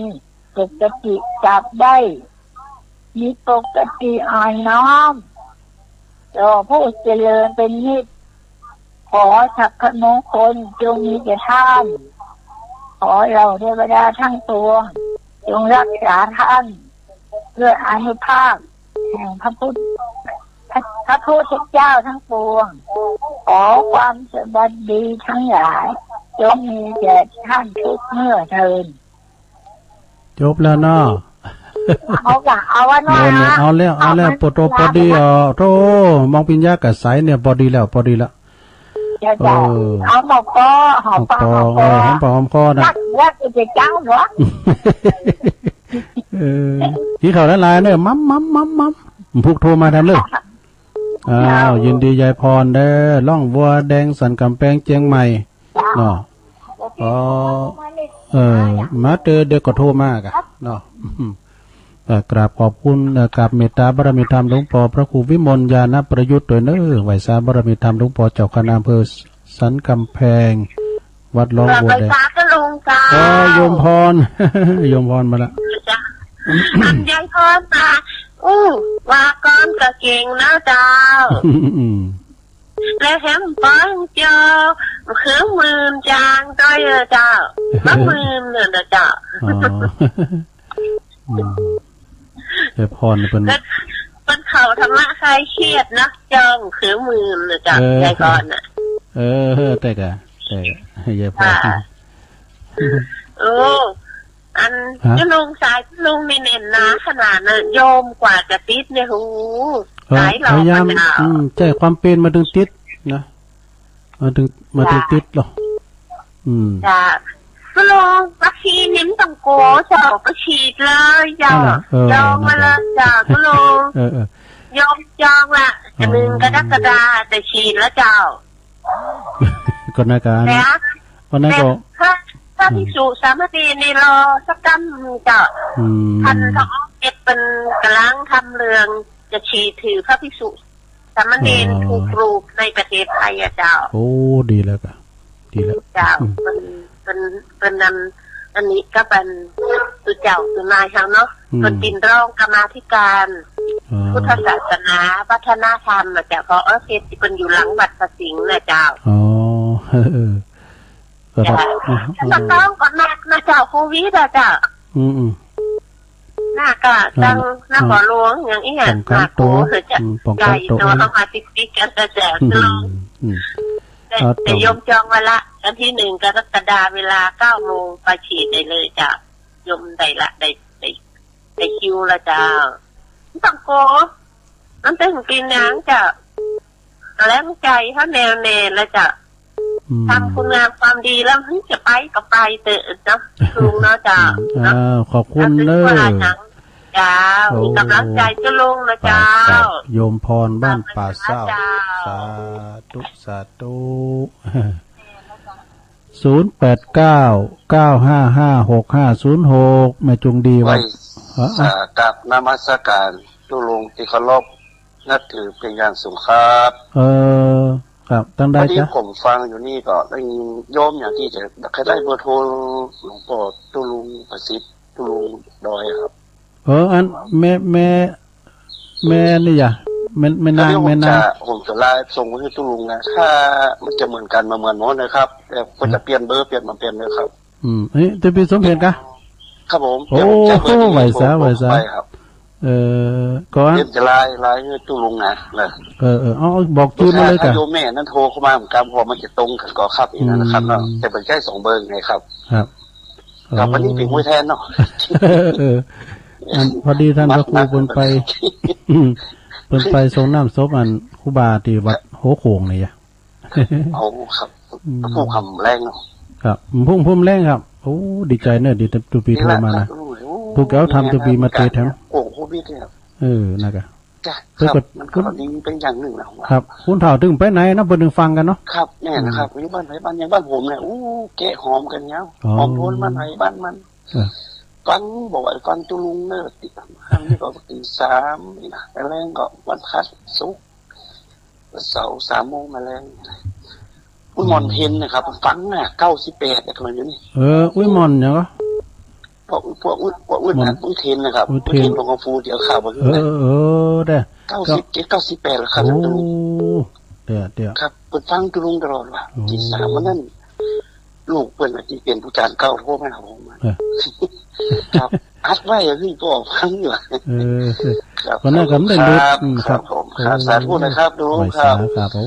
ปกติ จักได้มีปกติอ่อนน้อมต่อผู้เจริญเป็นนิจ ขอสัพพมงคลจงมีแก่ท่าน ขอเหล่าเทวดาทั้งปวงจงรักษาท่าน ด้วยอานุภาพแห่งพระพุทธ พระ พระพุทธเจ้าทั้งปวง ขอความสวัสดีทั้งหลายจงมีแก่ท่านทุกเมื่อเทอญ จบแล้วเนาะ เอาละ เอาอันว่า โน่นเนี่ย เอาแล้ว เอาแล้ว เอามัน ปอโต ปอดี เอา โธ่ มองปิญญากับใสเนี่ย ปอดีแล้ว ปอดีแล้ว เจ้า เออ เอาหมอกปอ หอมปาก หอมปอ หอมคอ เออ หอมปากหอมคอนะ นักเลือกจะเจ้าเหรอ เออ กิ๋นข้าวหลายๆ เน่อ มัม มัม มัม มัม พุกโทรมาแทนเลย อ้าว ยินดียายพรเด้อ ล่องวัวแดงสันกำแพงเจียงใหม่ เจ้า เนาะ อ๋อ เออ มาเตอ เดี๋ยวก็โทรมากะเนาะ เอ่อ กราบขอบคุณ เอ่อ กราบเมตตาบารมีธรรมหลวงปอพระครูวิมลญาณประยุทธ์โดยเน้อ ไหว้สาบารมีธรรมหลวงปอเจ้าคณะอำเภอสันกำแพง วัดล่องวัวแดง ไหว้สาเจ้าลุงเจ้า เออ โยมพร โยมพรมาละ เจ้า อันยายพรมา อู้ ว่าก่อนก็เก่งนะเจ้า อืม และแถมปองเจ้า คือมื่นจางด้วยเจ้า มามื่นเนี่ยนะเจ้า อ๋อ อืม ยายพรนี่เปิ้น เปิ้นเข้าธรรมะคลายเครียดนะ เจ้า คือมื่นเนี่ยเจ้า เออ ยายพรน่ะ เออ แต่กะ แต่กะ ยายพร ค่ะ โอ้ อัน ฮะ เจ้าลุงสาย เจ้าลุงนี่แน่นหนาขนาดน่ะ โยมกว่าจะติดเนี่ย โห เออ หลายรอบ พยายาม แล้ว อืม ใจ้ความเปียรมาตึงติดนะ มาตึง มาตึง จ้ะ ติดหรอ อืม จ้ะ เจ้าลุง วัคซีนนี่มันต้องกั๋วเจ้า ไปฉีดเลยเจ้า นั่นแหละ เออ จองมาเลยเจ้า นั่นแหละ เจ้าลุง เออ เออ โยมจองละ อ๋อ จะหนึ่งกรกฎาคมจะฉีดแล้วเจ้า ก็น่าจะ นะ วันนั้นก็ แต่พระ พระภิกษุสามเณรนี่รอสักกำเจ้า อืม ท่านก็เก็บเป็นก๋ำลังทำเรื่องจะฉีดถือพระภิกษุสามเณร อ๋อ ทุกรูปในประเทศไทยอะเจ้า โอ้ ดีแล้วกะ ดีแล้ว เจ้า อืม เป็น เป็น เป็นนั้น อันนี้ก็เป็นสุเจ้าสุนายเฮาเนาะ อืม เป็นติดรองกรรมาธิการ อ๋อ พุทธศาสนา วัฒนธรรมอะเจ้า เพราะเออ เขตที่เป็นอยู่หลังวัดพระสิงห์นะเจ้า อ๋อ เออ เออ ก็ เจ้า แบบ อืม อืม แล้วก็ต้องก็หนักนะเจ้า โควิดอะเจ้า อืม อืม หนักอะ นั่นแหละ จัง หนักกว่าหลวงอย่างอี้อะ ป้องกันตั๋ว หนักกว่า เออ เจ้า อืม ป้องกันตั๋ว ใหญ่ตั๋วเข้ามาติดๆ กันนะเจ้า อืม อืม แต่ เอา แต่โยมจองไว้ละ วันที่หนึ่งกรกฎาคม เวลาเก้าโมงไปฉีดได้เลยเจ้า โยมได้ละ ได้ ได้ ได้คิวละเจ้า ไม่ต้องกลัว มันเป็นกินหยังเจ้า แรงใจ๋เฮาแน่วแน่ละเจ้า อืม ทำคุณงามความดีแล้ว เฮ้ย จะไปก็ไปเถอะเนาะ ลุงเนาะเจ้า อืม เนาะ อ้าว ขอบคุณเน้อ เจ้า โอ้ มีกำลังใจ๋เจ้าลุงนะเจ้า ครับ โยมพรบ้านป่าเศร้า เจ้า สาธุ สาธุ ศูนย์แปดเก้า เก้าห้าห้า หกห้าศูนย์หก แม่จุงดีวัด ไหว้ ฮะ สา กราบนมัสการเจ้าลุงตี้เคารพนับถือเป็นอย่างสูงครับ เออ ครับ ตั้งใด พอดี จ๊ะ ผมฟังอยู่นี่ก็ได้ยินโยมอย่างตี้จะใค่ได้เบอร์โทรหลวงป้อเจ้าลุงประสิทธิ์ เจ้าลุงดอยอะครับ เออ อันแม่ แม่ แม่นี่หยา แม่ แม่นาง ก็เดี๋ยวผม แม่นาง จะ ผมจะไลน์ส่งไปหื้อตุ๊ลุงนะ ถ้ามันจะเหมือนกั๋นบ่เหมือนหมดนะครับ แต่ผมจะเปลี่ยนเบอร์ เปลี่ยนมาเปลี่ยนเลยครับ อืม อันนี้ตุ๊ปีสมเพ็ญกะ ครับผม โอ้ เดี๋ยวผมจะเบอร์นี้ ไหวสา โทร ไหวสา ไปครับ เออ ก่อน เดี๋ยวจะไลน์ ไลน์หื้อตุ๊ลุงนะ นะ เออ เออ เอา เอา บอกจื้อมาเลยกะ ถ้าโยมแม่นั้นโทรเข้ามาเหมือนกั๋น เพราะมันจะตรงกั๋นก่อครับ อีกนั้นนะครับเนาะ อืม แต่ผมใจ๊สองเบอร์ไงครับ ครับ ครับ วันนี้เป๋นผู้แทนเนาะ เออ อันพอดีต้านพระครูเปิ้นไป เปิ้นไปสรงน้ำศพอันครูบาตี้วัดหัวโขงนี่หยา เอาครับ อืม พุ้งค่ำแลงเนาะ ครับ พุ้ง พุ้งแลงครับ โอ้ ดีใจ๋เนอะ ตี้ตุ๊ปีโทรมานะ พุ้งเก๋าทำตุ๊ปีมาเตะแถม โอ้ โควิดเนี่ย เออ นั่นกะ จ้ะ เปิ้น ครับ ก็ มันก็ดีไปอย่างนึ่งนะผมว่า ครับ คนเฒ่าตึงไปไหนเนาะ เปิ้นตึงฟังกั๋นเนาะ ครับ แน่นะครับ อืม อยู่บ้านใผบ้านยัง บ้านผมเนี่ย อู้ แกะหอมกั๋นแล้ว อ๋อ หอมโทนบ้านใผบ้านมัน เออ ฟัง บอกว่าฟังตุ๊ลุงเน่อ ตี ครั้งนี้ก็ตีสามนี่นะ แลงก็วันพฤหัส ศุกร์ เสาร์ สามโมงมาแลง อุ้ย หม่อนเทนนะครับ ฟังน่ะ เก้าสิบแปด แล้วก็มาอยู่นี่ เออ อุ้ย หม่อนหยังก็ พวก พวก พวก พวก หม่อน นะ อุ้ยเทนนะครับ อุ้ยเทน อุ้ยเทน ผมก็ฟูเดี๋ยวข่าวมา เออ เออ ได้ เก้าสิบเจ็ด เก้าสิบแปด แล้วครับ โอ้ ตุ๊ลุง เดี๋ยว เดี๋ยว ครับ เปิ้นฟังตุ๊ลุงตลอดว่ะ โอ้ ตีสามวันนั้น ลูกเปิ้นน่ะตี้เป๋นผู้จารย์เก่าโทรมาหาผม เออ ครับ อัดไว้อะพี่ ก็ฟังอยู่ เออ ครับ วันนั้นก็ไม่ได้หลุด ครับ อืม ครับผม ครับ โอ้ สาธุนะครับ ตุ๊ลุง ไหว้ ครับ สาครับ โอ้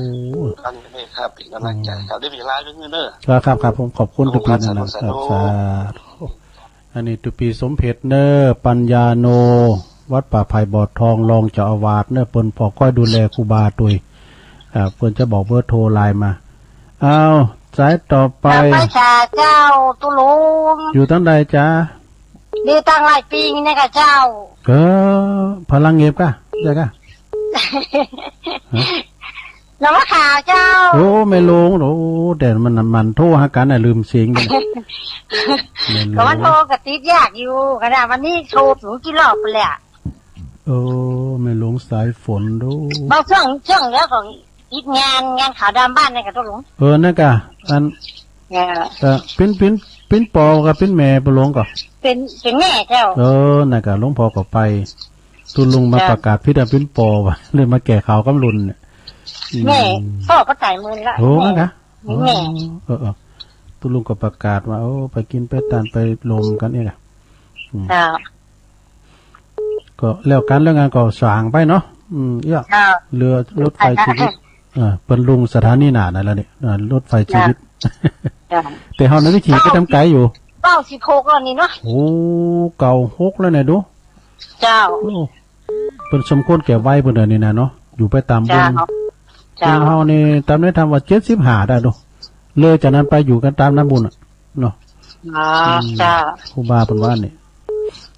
ฟังเลยครับ เป๋นก๋ำลังใจ๋ครับ ได้มีไลน์ไปเน่อ ครับ ครับ ครับ ผมขอบคุณ ขอบคุณ ตุ๊ปี ครับ นั่นนะ สาธุ ครับ สาธุ อันนี้ตุ๊ปีสมเพ็จเน่อ ปัญญาโน วัดป่าไผ่บ่อทอง รองเจ้าอาวาสเน่อ เปิ้นผ่อก้อยดูแลครูบาตวย อ่า เปิ้นจะบอกเบอร์โทรไลน์มา อ้าว สายต่อไป นมัสการเจ้าตุ๊ลุง อยู่ตางใดจ๊ะ อยู่ตางหลายปีนี่นะเจ้า เออ พลังเงียบกะ ใจ้กะ ฮะ นมัสการเจ้า โอ้ แม่หลวง โอ้ แต่มัน มันโทรหากั๋นน่ะ ลืมเสียง แม่หลวง ก็มันโทรก็ติดยากอยู่ ขนาดวันนี้โทรถึงกี่รอบไปแล้ว โอ้ แม่หลวงสายฝนดู บางช่วง ช่วงแล้วก็ติดงาน งานขาวดำบ้านนี่กะตุ๊ลุง เออ นั่นกะ อัน เออ เออ ปิ้น ปิ้น ปิ้นปอกับปิ้นแม่ แม่หลวงก็ เป๋น เป๋นแม่เจ้า เออ นั่นกะ หลวงพ่อก็ไป ตุ๊ลุงมา เจ้า ประกาศผิดอะ ปิ้นปอว่ะ เลยมาแก้ข่าวกำลุนเนี่ย อืม แม่ ป้อก็ต๋ายเมินละ โอ้ แม่ นั่นกะ แม่ เออ เออ ตุ๊ลุงก็ประกาศว่า โอ้ ไปกิ๋นไปตานไปลมกั๋นเองอะ อืม เจ้า ก็แล้วกั๋น แล้วงานก็สร้างไปเนาะ อืม เอี้ย เจ้า เรือรถไฟชีวิต เออ เปิ้นลุงสถานีหน้านั่นแล้วนี่ เออ รถไฟชีวิต เจ้า แต่เฮานั้นได้ขี่ไปตางไก๋อยู่ เก้าสิบหกแล้วนี่เนาะ โอ้ เก้าหกแล้วเนี่ยดู เจ้า โอ้ เปิ้นสมควรแก่วัยเปิ้นเดี๋ยวนี้นะเนาะ อยู่ไปต๋ามบุญ เจ้า เจ้า เฮานี่ต๋ามนี้ทำว่าเจ็ดสิบห้าได้ดู เลยจากนั้นไปอยู่กั๋นต๋ามน้ำบุญอะ เนาะ อ๋อ อืม เจ้า ครูบาเปิ้นว่านี่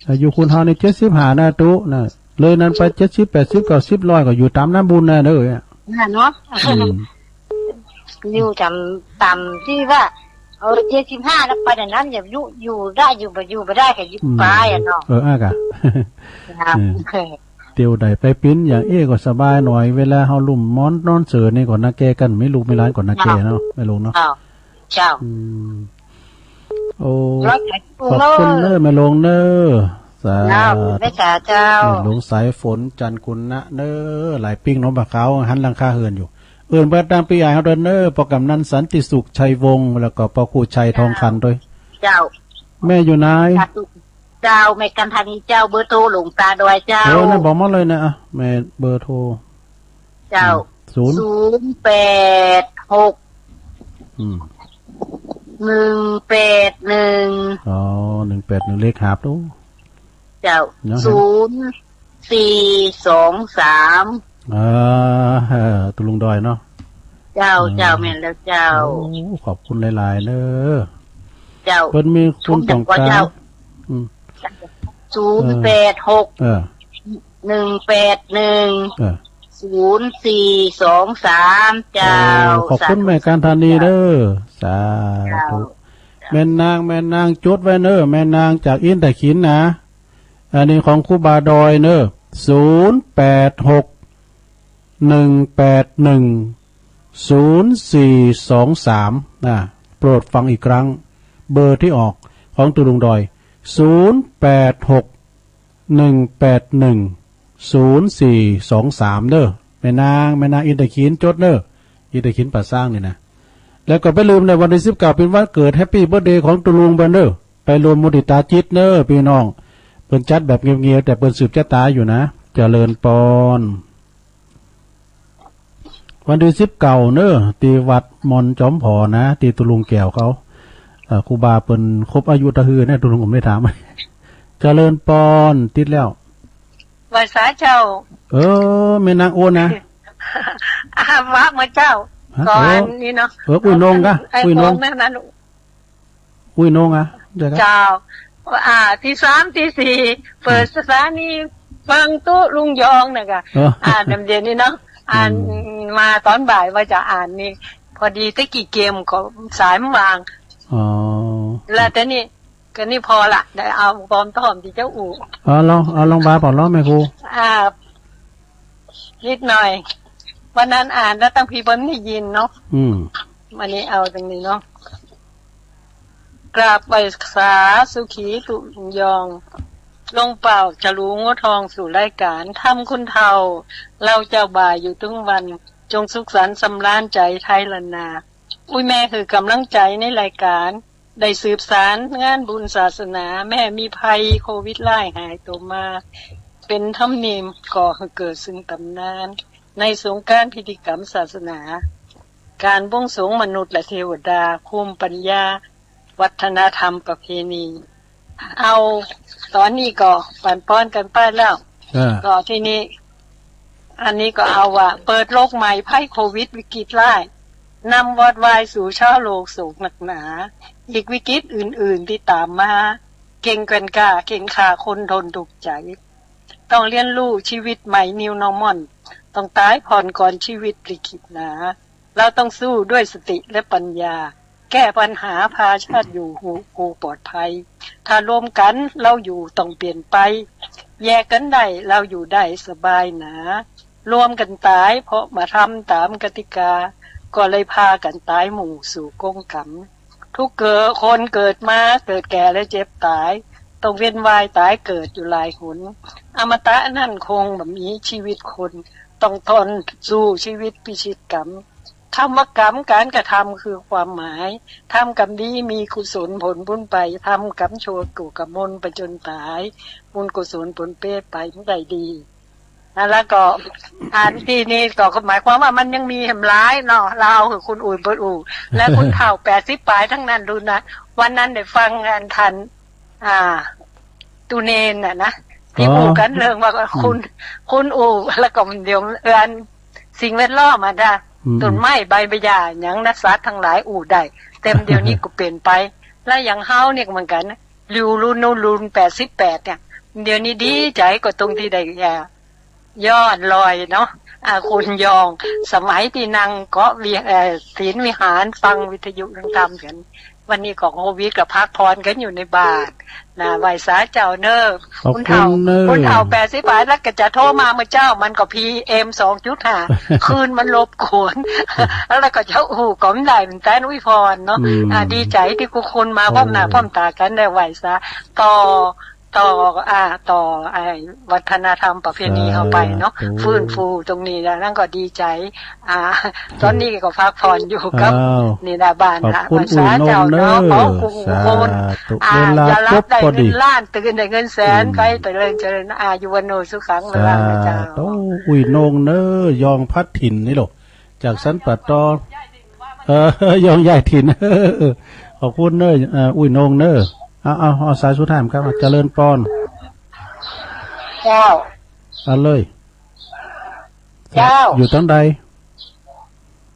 อายุคนเฮานี่เจ็ดสิบห้านะตุ๊นะ เลยนั้นไปเจ็ดสิบ แปดสิบ เก้าสิบ ร้อยก็อยู่ต๋ามน้ำบุญนะเด้อ นั่นเนาะ อืม อยู่ต๋าม ต๋ามตี้ว่า เออ เจ็ดสิบห้าแล้วไปเดี๋ยวนั้น อย่าอยู่ อยู่ได้ อยู่บ่ อยู่บ่ได้ก็อยู่ อืม ไปอะเนาะ เออ อ่ะกะ ครับ เออ เตียวใดไปปิ้นอย่างเอ้ยก็สบายหน่อย เวลาเฮาลุ่มหมอนนอนเสิร์นี่ก็นาแกกั๋น มีลูกมีหลานก็นาแกเนาะ แม่หลวงเนาะ เจ้า เจ้า อืม โอ้ ร้อยแปดสิบ ขอบคุณเน่อ แม่หลวงเน่อ สาธุ เจ้า แม่จ๋าเจ้า แม่หลวงสายฝน จันทร์กุณะเน่อ หลายปิ้งเนาะ บ่าเขาหันหลังคาเฮือนอยู่ เอิ้นไปตางปี้ใหญ่เฮาเด้อเน่อ ป้อกำนันสันติสุข ชัยวงศ์ แล้วก็ป้อครูชัย ทองคันด้วย เจ้า แม่อยู่ไหน สาธุ เจ้า แม่กันธานีเจ้า เบอร์โทรหลวงตาดอยเจ้า เออ นั่นบอกมาเลยนะ อ่ะ แม่เบอร์โทร เจ้า อืม ศูนย์ ศูนย์แปดหก อืม หนึ่งแปดหนึ่ง อ๋อ หนึ่งแปดหนึ่ง เลขหาบดู เจ้า เนาะ ศูนย์สี่สองสาม อ่า เออ ตุ๊ลุงดอยเนาะ เจ้า เออ เจ้า แม่นแล้วเจ้า โอ้ ขอบคุณหลายๆ เน่อ เจ้า เปิ้นมีคนต้องก๋าน เจ้า อืม ศูนย์แปดหก เออ หนึ่งแปดหนึ่ง เออ ศูนย์สี่สองสาม เจ้า เออ ขอบคุณ สาธุ แม่กันธานีเน่อ สาธุ เจ้า แม่นาง แม่นางจดไว้เน่อ แม่นางจากอินทขิลนะ อันนี้ของครูบาดอยเน่อ ศูนย์แปดหก หนึ่งแปดหนึ่ง ศูนย์สี่สองสาม นะ โปรดฟังอีกครั้ง เบอร์ที่ออกของตุ๊ลุงดอย ศูนย์แปดหก หนึ่งแปดหนึ่ง ศูนย์สี่สองสาม เน่อ แม่นาง แม่นางอินทขิลจดเน่อ อินทขิลป่าซางนี่นะ แล้วก็บ่าลืมนะ วันตี้สิบเก้าเป๋นวันเกิด แฮปปี้เบิร์ธเดย์ของตุ๊ลุงเปิ้นเน่อ ไปรวมมุทิตาจิตเน่อ ปี้น้อง เปิ้นจัดแบบเงียบๆ แต่เปิ้นสืบจะต๋ายอยู่นะ เจริญปอน วันตี้สิบเก้าเน่อ ตี้วัดมอนจอมผอนะ ตี้ตุ๊ลุงแก้วเขา เอ่อ ครูบาเปิ้นครบอายุตะหื้อนะ ตุ๊ลุงผมได้ถาม เจริญปอน ติดแล้ว ไหว้สาเจ้า เออ แม่นางโอนนะ อ่า ว่าเมื่อเจ้า ฮะ ก่อน โอ้ นี่เนาะ เออ อุ้ยนงกะ ไอ้ อุ้ยนง ของนั่นน่ะ อุ้ยนงอะ เดี๋ยวนะ เจ้า อ่า ตี้สาม ตี้สี่ เปิด อืม สถานี ฟังตุ๊ลุงยองน่ะก่ะ เออ อ่านเดี๋ยวนี้เนาะ อ่าน อืม มาต๋อนบ่ายว่าจะอ่านนี่ พอดีตะกี้เกมก็สายมันว่าง อ๋อ แล้วแต่นี่ ก็นี่พอละ ได้เอาปอมต้อมตี้เจ้าอู้ เอาลอง เอาลองบาเปล่าลองแม่ครู อ่า นิดหน่อย วันนั้นอ่านแล้วตั้งพี่เปิ้นได้ยินเนาะ อืม วันนี้เอาตรงนี้เนาะ กราบไหว้สาสุขีตุ๊ลุงยอง ลงเป่าฉลูงดทองสู่รายก๋าน ธรรมคุณเฒ่า เฮาเจ้าบ่าอยู่ตึงวัน จงสุขสันต์สำราญใจ๋ไทยล้านนา อุ้ยแม่หื้อก๋ำลังใจ๋ในรายก๋าน ได้สืบสารงานบุญศาสนา แม้มีภัยโควิดร้ายหายโตมา เป๋นธรรมเนียมก่อหื้อเกิดซึ่งต๋ำนาน ในสงกรานต์พิธีกรรมศาสนา ก๋านบวงสรวงมนุษย์และเทวดา ภูมิปัญญา วัฒนธรรมประเพณี เอา ต๋อนนี้ก็ปั๋นปอนกั๋นไปแล้ว เออ ก็ทีนี้ อันนี้ก็เอาว่า เปิดโลกใหม่ภัยโควิดวิกฤตร้าย นำวอดวายสู่ชาวโลกโศกหนักหนา อีกวิกฤตอื่นๆตี้ต๋ามมา เก่งแกว่นกล้า เข่งฆ่าคนทนทุกข์ใจ๋ ต้องเรียนรู้ชีวิตใหม่ New Normal ต้องต๋ายผ่อนก่อนชีวิตลิขิตหนา เฮาต้องสู้ด้วยสติและปัญญา แก้ปัญหาพาชาติอยู่ฮู้ ฮู้ปลอดภัย ถ้ารวมกั๋นเฮาอยู่ต้องเปลี่ยนไป แยกกั๋นได้เฮาอยู่ได้สบายหนา รวมกั๋นต๋ายเพราะบ่ทำต๋ามกติกา ก็เลยพากั๋นต๋ายหมู่สู่กงกรรม ทุกเกิด คนเกิดมาเกิดแก่และเจ็บต๋าย ต้องเวียนว่ายต๋ายเกิดอยู่หลายหน อมตะนั้นคงบ่มีชีวิตคน ต้องทนสู้ชีวิตพิชิตกรรม คำว่ากรรมก๋านกระทำคือความหมาย ทำกรรมดีมีกุศลผลบุญไป ทำกรรมชั่วก็กำมลไปจ๋นต๋าย บุญกุศลปนเปไปบ่ได้ดี นะ แล้วก็อ่านตี้นี้ก็หมายความว่ามันยังมีแหมหลายเนาะ เฮาหื้อคนอื่นเปิ้นอู้ และคนเฒ่าแปดสิบป๋ายตังนั้นดูนะ วันนั้นได้ฟังอันท่าน อ่า ตูเณรน่ะนะ ตี้ อ๋อ อู้กั๋นเรื่องว่า อืม คน คนอู้ แล้วก็เดี๋ยว เอ่อ สิ่งแวดล้อมอะนะ อืม ต้นไม้ใบหญ้าหยังนะ สัตว์ตังหลายอู้ได้ แต่เดี๋ยวนี้ก็เปลี่ยนไป และอย่างเฮาเนี่ยก็เหมือนกั๋นนะ อยู่รุ่นโน้นรุ่นแปดสิบแปดเนี่ย เดี๋ยวนี้ดีใจ๋ก็ตรงตี้ได้ อ่า ย้อนรอยเนาะ อ่า คุณยอง สมัยตี้นั่งเกาะวิ เอ่อ ศีลวิหารฟังวิทยุฟังธรรมกั๋น วันนี้ก็โควิดก็พักผ่อนกั๋นอยู่ในบ้านนะ ไหว้สาเจ้าเน้อ ขอบคุณ คนเฒ่า เน้อ คนเฒ่าแปดสิบป๋ายแล้วก็จะโทรมาเมื่อเจ๊า มันก็ PM สองจุดห้า คลื่นมันรบกวน แล้วก็จะอู้ก็บ่ได้เหมือนกั๋น อุ้ยพรเนาะ อืม อ่า ดีใจ๋ตี้กู้คนมา โอ้ พร้อมหน้าพร้อมต๋ากั๋นได้ไหว้สา ต่อ ต่อ อ่า ต่อไอ้วัฒนธรรมประเพณีเฮาไปเนาะ สาธุ ฟื้นฟูตรงนี้แล้ว นั่นก็ดีใจ๋ อ่า ต๋อนนี้ก็พักผ่อนอยู่กับ อ้าว นี่นะบ้านนะ ขอบคุณ ไหว้สาเจ้าเนาะ อุ้ยนงเน้อ ขอบคุณ สาธุ คน อ่า เวลา อย่าหลับ ครบ ได้ พอดี เงินล้าน ตื่นได้เงินแสน อืม ไปเจริญเจริญ อายุวัณโณสุขัง พลังนะเจ้า สาธุ อุ้ยนงเน้อ ยองพัดถิ่นนี่ลูก จากสันป่าตอง เออ ยองย้ายถิ่น ขอบคุณเน้อ เอ่อ อุ้ยนงเน้อ เอา เอา เอาสายสุดท้ายครับ เจริญปอน เจ้า เอาเลย เจ้า อยู่ตังใด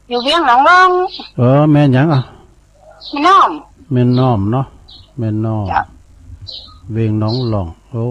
อยู่เวียงหนองหลอง เออ แม่นหยังอ่ะ แม่น้อม แม่น้อมเนาะ แม่น้อม เจ้า เวียงหนองหลอง โอ้